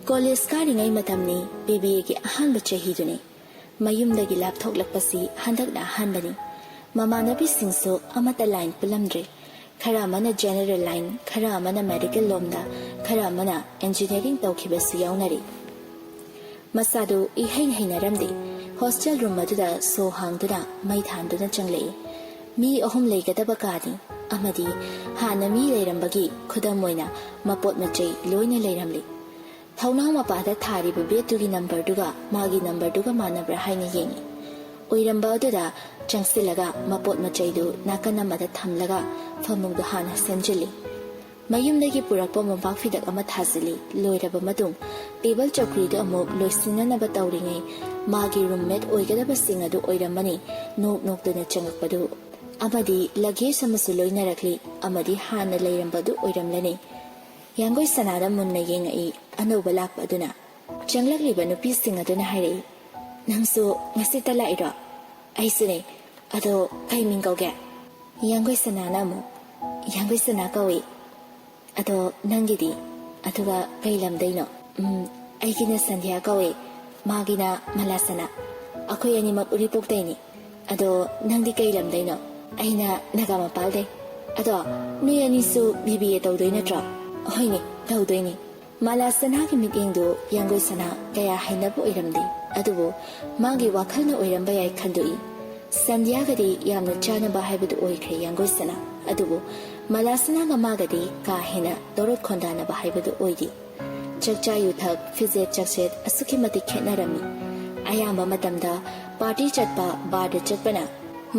ꯀꯣꯂꯦꯖ ꯀꯥꯔꯤꯉꯩ ꯃꯇꯝꯅꯤ, ꯕꯤ ꯕꯤ ꯑꯦꯒꯤ ꯑꯍꯥꯟꯕ ꯆꯍꯤꯗꯨꯅꯤ꯫ ꯃꯌꯨꯝꯗꯒꯤ ꯂꯥꯞꯊꯣꯛꯂꯛꯄꯁꯤ ꯍꯟꯗꯛꯅ ꯑꯍꯥꯟꯕꯅꯤ꯫ ꯃꯃꯥꯟꯅꯕꯤꯁꯤꯡꯁꯨ ꯑꯃꯠꯇ ꯂꯥꯏꯟ ꯄꯨꯜꯂꯝꯗ꯭ꯔꯦ꯫ ꯈꯔ ꯑꯃꯅ ꯖꯦꯅꯦꯔꯦꯜ ꯂꯥꯏꯟ, ꯈꯔ ꯑꯃꯅ ꯃꯦꯗꯤꯀꯦꯜ ꯂꯣꯝꯗ, ꯈꯔ ꯑꯃꯅ ꯏꯟꯖꯤꯅꯤꯌꯥꯔꯤꯡ ꯇꯧꯈꯤꯕꯁꯨ ꯌꯥꯎꯅꯔꯤ꯫ ꯃꯁꯥꯗꯨ ꯏꯍꯩ ꯍꯩꯅꯔꯝꯗꯦ꯫ ꯍꯣꯁꯇꯦꯜ ꯔꯨꯝ ꯑꯗꯨꯗ ꯁꯣ ꯍꯥꯡꯗꯨꯅ ꯃꯩ ꯊꯥꯟꯗꯨꯅ ꯆꯪꯂꯛꯏ꯫ ꯃꯤ ꯑꯍꯨꯝ ꯂꯩꯒꯗꯕ ꯀꯥꯅꯤ, ꯑꯃꯗꯤ ꯍꯥꯟꯅ ꯃꯤ ꯂꯩꯔꯝꯕꯒꯤ ꯈꯨꯗꯝ ꯑꯣꯏꯅ ꯃꯄꯣꯠ ꯃꯆꯩ ꯂꯣꯏꯅ ꯂꯩꯔꯝꯂꯤ꯫ ꯊꯧꯅꯥ ꯃꯄꯥꯗ ꯊꯥꯔꯤꯕ ꯕꯦꯠꯇꯨꯒꯤ ꯅꯝꯕꯔꯗꯨꯒ ꯃꯥꯒꯤ ꯅꯝꯕꯔꯗꯨꯒ ꯃꯥꯟꯅꯕ꯭ꯔꯥ ꯍꯥꯏꯅ ꯌꯦꯡꯏ꯫ ꯑꯣꯏꯔꯝꯕ ꯑꯗꯨꯗ ꯆꯪꯁꯤꯜꯂꯒ ꯃꯄꯣꯠ ꯃꯆꯩꯗꯨ ꯅꯥꯀꯟ ꯑꯃꯗ ꯊꯝꯂꯒ ꯐꯃꯨꯡꯗꯨ ꯍꯥꯟꯅ ꯁꯦꯝꯖꯤꯜꯂꯤ꯫ ꯃꯌꯨꯝꯗꯒꯤ ꯄꯨꯔꯛꯄ ꯃꯣꯝꯄꯥꯛ ꯐꯤꯗꯛ ꯑꯃ ꯊꯥꯖꯤꯜꯂꯤ꯫ ꯂꯣꯏꯔꯕ ꯃꯇꯨꯡ, ꯇꯦꯕꯜ ꯆꯧꯀ꯭ꯔꯤꯗꯨ ꯑꯃꯨꯛ ꯂꯣꯏꯁꯤꯟꯅꯅꯕ ꯇꯧꯔꯤꯉꯩ, ꯃꯥꯒꯤ ꯔꯨꯝꯃꯦꯠ ꯑꯣꯏꯒꯗꯕꯁꯤꯡ ꯑꯗꯨ ꯑꯣꯏꯔꯝꯃꯅꯤ ꯅꯣꯛ ꯅꯣꯛꯇꯨꯅ ꯆꯪꯉꯛꯄꯗꯨ꯫ ꯑꯃꯗꯤ ꯂꯒꯦꯖ ꯑꯃꯁꯨ ꯂꯣꯏꯅꯔꯛꯂꯤ꯫ ꯑꯃꯗꯤ ꯍꯥꯟꯅ ꯂꯩꯔꯝꯕꯗꯨ ꯑꯣꯏꯔꯝꯂꯅꯤ꯫ ꯌꯥꯡꯒꯣꯏ ꯁꯅꯥꯗ ꯃꯨꯟꯅ ꯌꯦꯡꯉꯛꯏ ꯑꯅꯧꯕ ꯂꯥꯛꯄ ꯑꯗꯨꯅ꯫ ꯆꯪꯂꯛꯂꯤꯕ ꯅꯨꯄꯤꯁꯤꯡ ꯑꯗꯨꯅ ꯍꯥꯏꯔꯛꯏ, "ꯅꯪꯁꯨ ꯉꯁꯤꯇ ꯂꯥꯛꯏꯔꯣ?" "ꯑꯩꯁꯨꯅꯦ꯫ ꯑꯗꯣ ꯀꯩ ꯃꯤꯡ ꯀꯧꯒꯦ?" ꯌꯥꯡꯒꯣꯏ ꯁꯅꯥꯅ ꯑꯃꯨꯛ, "ꯌꯥꯡꯒꯣꯏ ꯁꯅꯥ ꯀꯧꯏ꯫ ꯑꯗꯣ ꯅꯪꯒꯤꯗꯤ? ꯑꯗꯨꯒ ꯀꯩ ꯂꯝꯗꯩꯅꯣ?" "ꯎꯝ, ꯑꯩꯒꯤꯅ ꯁꯟꯙ꯭ꯌꯥ ꯀꯧꯏ, ꯃꯥꯒꯤꯅ ꯃꯂꯥꯁꯅꯥ꯫ ꯑꯩꯈꯣꯏ ꯑꯅꯤꯃꯛ ꯎꯔꯤꯄꯣꯛꯇꯩꯅꯤ꯫ ꯑꯗꯣ ꯅꯪꯗꯤ ꯀꯩ ꯂꯝꯗꯩꯅꯣ?" "ꯑꯩꯅ ꯅꯥꯒꯥ ꯃꯄꯥꯜꯗꯩ꯫ ꯑꯗꯣ ꯅꯣꯏ ꯑꯅꯤꯁꯨ ꯕꯤ ꯕꯤ ꯑꯦ ꯇꯧꯗꯣꯏ ꯅꯠꯇ꯭ꯔꯣ?" "ꯍꯣꯏꯅꯦ, ꯇꯧꯗꯣꯏꯅꯤ꯫" ꯃꯂꯥꯁꯅꯥꯒꯤ ꯃꯤꯠꯌꯦꯡꯗꯨ ꯌꯥꯡꯒꯣꯏ ꯁꯅꯥ ꯀꯌꯥ ꯍꯩꯅꯕ ꯑꯣꯏꯔꯝꯗꯦ꯫ ꯑꯗꯨꯕꯨ ꯃꯥꯒꯤ ꯋꯥꯈꯜꯅ ꯑꯣꯏꯔꯝꯕ ꯌꯥꯏ ꯈꯟꯗꯣꯛꯏ꯫ ꯁꯟꯙ꯭ꯌꯥꯒꯗꯤ ꯌꯥꯝꯅ ꯆꯥꯟꯅꯕ ꯍꯥꯏꯕꯗꯨ ꯑꯣꯏꯈ꯭ꯔꯦ ꯌꯥꯡꯒꯣꯏ ꯁꯅꯥ꯫ ꯑꯗꯨꯕꯨ ꯃꯂꯥꯁꯅꯥꯒ ꯃꯥꯒꯗꯤ ꯀꯥ ꯍꯦꯟꯅ ꯇꯧꯔꯣꯠ ꯈꯣꯟꯗꯥꯅꯕ ꯍꯥꯏꯕꯗꯨ ꯑꯣꯏꯗꯦ꯫ ꯆꯥꯛꯆꯥ ꯌꯨꯊꯛ, ꯐꯤꯖꯦꯠ ꯆꯥꯛꯁꯦꯠ ꯑꯁꯨꯛꯀꯤ ꯃꯇꯤꯛ ꯈꯦꯠꯅꯔꯝꯃꯤ꯫ ꯑꯌꯥꯝꯕ ꯃꯇꯝꯗ ꯄꯥꯔꯇꯤ ꯆꯠꯄ, ꯕꯥꯔꯗ ꯆꯠꯄꯅ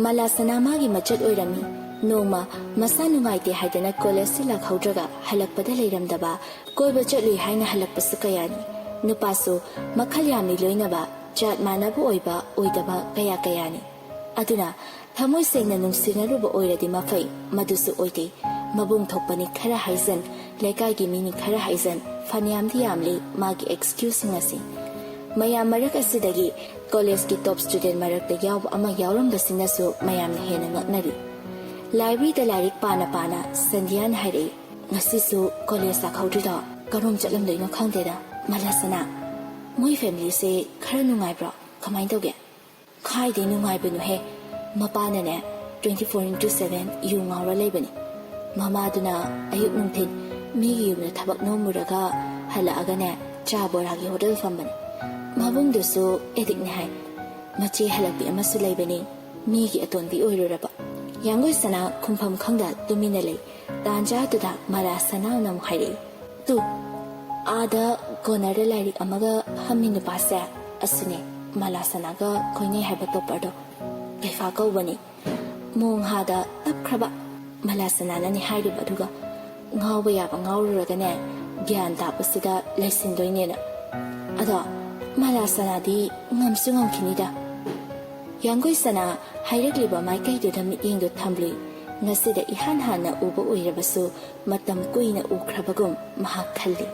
ꯃꯂꯥꯁꯅꯥ ꯃꯥꯒꯤ ꯃꯆꯠ ꯑꯣꯏꯔꯝꯃꯤ꯫ ꯅꯣꯡꯃ ꯃꯁꯥ ꯅꯨꯡꯉꯥꯏꯇꯦ ꯍꯥꯏꯗꯅ ꯀꯣꯂꯦꯖꯇ ꯂꯥꯛꯍꯧꯗ꯭ꯔꯒ ꯍꯜꯂꯛꯄꯗ ꯂꯩꯔꯝꯗꯕ, ꯀꯣꯏꯕ ꯆꯠꯂꯨꯏ ꯍꯥꯏꯅ ꯍꯜꯂꯛꯄꯁꯨ ꯀꯌꯥꯅꯤ꯫ ꯅꯨꯄꯥꯁꯨ ꯃꯈꯜ ꯌꯥꯝꯃꯤ ꯂꯣꯏꯅꯕ, ꯖꯥꯠ ꯃꯥꯟꯅꯕ ꯑꯣꯏꯕ ꯑꯣꯏꯗꯕ ꯀꯌꯥ ꯀꯌꯥꯅꯤ꯫ ꯑꯗꯨꯅ ꯊꯃꯣꯏ ꯁꯦꯡꯅ ꯅꯨꯡꯁꯤꯅꯔꯨꯕ ꯑꯣꯏꯔꯗꯤ ꯃꯐꯩ, ꯃꯗꯨꯁꯨ ꯑꯣꯏꯗꯦ꯫ ꯃꯕꯨꯡ ꯊꯣꯛꯄꯅꯤ ꯈꯔ ꯍꯥꯏꯖꯟ, ꯂꯩꯀꯥꯏꯒꯤ ꯃꯤꯅꯤ ꯈꯔ ꯍꯥꯏꯖꯟ, ꯐꯅꯌꯥꯝꯗꯤ ꯌꯥꯝꯂꯤ ꯃꯥꯒꯤ ꯑꯦꯛꯁꯀ꯭ꯌꯨꯖꯁꯤꯡ ꯑꯁꯤ꯫ ꯃꯌꯥꯝ ꯃꯔꯛ ꯑꯁꯤꯗꯒꯤ ꯀꯣꯂꯦꯖꯀꯤ ꯇꯣꯞ ꯁ꯭ꯇꯨꯗꯦꯟ ꯃꯔꯛꯇ ꯌꯥꯎꯕ ꯑꯃ ꯌꯥꯎꯔꯝꯕꯁꯤꯅꯁꯨ ꯃꯌꯥꯝꯅ ꯍꯦꯟꯅ ꯉꯛꯅꯔꯤ꯫ ꯂꯥꯏꯕ꯭ꯔꯦꯔꯤꯗ ꯂꯥꯏꯔꯤꯛ ꯄꯥꯅ ꯄꯥꯅ ꯁꯟꯙ꯭ꯌꯥꯅ ꯍꯥꯏꯔꯛꯏ, "ꯉꯁꯤꯁꯨ ꯀꯣꯂꯦꯖ ꯂꯥꯛꯍꯧꯗ꯭ꯔꯤꯗꯣ ꯀꯔꯣꯝ ꯆꯠꯂꯝꯗꯣꯏꯅꯣ ꯈꯪꯗꯦꯗ꯫ ꯃꯂꯥꯁꯅꯥ, ꯃꯣꯏ ꯐꯦꯃꯤꯂꯤꯁꯦ ꯈꯔ ꯅꯨꯡꯉꯥꯏꯕ꯭ꯔꯣ? ꯀꯃꯥꯏꯅ ꯇꯧꯒꯦ?" "ꯈꯥꯏꯗꯩ ꯅꯨꯡꯉꯥꯏꯕꯅꯣꯍꯦ꯫ ꯃꯄꯥꯅꯅꯦ twenty four into seven ꯌꯨ ꯉꯥꯎꯔ ꯂꯩꯕꯅꯤ꯫ ꯃꯃꯥꯗꯨꯅ ꯑꯌꯨꯛ ꯅꯨꯡꯊꯤꯜ ꯃꯤꯒꯤ ꯌꯨꯝꯗ ꯊꯕꯛ ꯅꯣꯝꯃꯨꯔꯒ ꯍꯜꯂꯛꯑꯒꯅꯦ ꯆꯥ ꯕꯣꯔꯥꯒꯤ ꯍꯣꯇꯦꯜ ꯐꯝꯕꯅꯤ꯫ ꯃꯕꯨꯡꯗꯨꯁꯨ ꯑꯦꯗꯤꯛꯅꯤ ꯍꯥꯏ꯫ ꯃꯆꯦ ꯍꯜꯂꯛꯄꯤ ꯑꯃꯁꯨ ꯂꯩꯕꯅꯤ, ꯃꯤꯒꯤ ꯑꯇꯣꯟꯕꯤ ꯑꯣꯏꯔꯨꯔꯕ꯫" ꯌꯥꯡꯒꯣꯏ ꯁꯅꯥ ꯈꯨꯝꯐꯝ ꯈꯪꯗ ꯇꯨꯃꯤꯟꯅ ꯂꯩ꯫ ꯇꯥꯟꯖꯥꯗꯨꯗ ꯃꯂꯥꯁꯅꯥꯅ ꯑꯃꯨꯛ ꯍꯥꯏꯔꯛꯏ, "ꯇꯨ, ꯑꯥꯗ ꯀꯣꯅꯔꯗ ꯂꯥꯏꯔꯤꯛ ꯑꯃꯒ ꯐꯝꯃꯤ ꯅꯨꯄꯥꯁꯦ, ꯑꯁꯤꯅꯦ ꯃꯂꯥꯁꯅꯥꯒ ꯀꯣꯏꯅꯩ ꯍꯥꯏꯕ ꯇꯣꯞꯄꯔꯗꯣ꯫ ꯀꯩꯐꯥ ꯀꯧꯕꯅꯤ꯫ ꯃꯣꯡꯍꯥꯗ ꯇꯞꯈ꯭ꯔꯕ꯫" ꯃꯂꯥꯁꯅꯥꯅꯅꯦ ꯍꯥꯏꯔꯤꯕ ꯑꯗꯨꯒ ꯉꯥꯎꯕ ꯌꯥꯕ ꯉꯥꯎꯔꯨꯔꯒꯅꯦ, ꯒ꯭ꯌꯥꯟ ꯇꯥꯕꯁꯤꯗ ꯂꯩꯁꯤꯟꯗꯣꯏꯅꯦꯅ꯫ ꯑꯗꯣ ꯃꯂꯥ ꯁꯅꯥꯗꯤ ꯉꯝꯁꯨ ꯉꯝꯈꯤꯅꯤꯗ꯫ ꯌꯥꯡꯒꯣꯏ ꯁꯅꯥ ꯍꯥꯏꯔꯛꯂꯤꯕ ꯃꯥꯏꯀꯩꯗꯨꯗ ꯃꯤꯠꯌꯦꯡꯗꯨ ꯊꯝꯂꯨꯏ꯫ ꯉꯁꯤꯗ ꯏꯍꯥꯟ ꯍꯥꯟꯅ ꯎꯕ ꯑꯣꯏꯔꯕꯁꯨ ꯃꯇꯝ ꯀꯨꯏꯅ ꯎꯈ꯭ꯔꯕꯒꯨꯝ ꯃꯍꯥꯛ ꯈꯜꯂꯤ꯫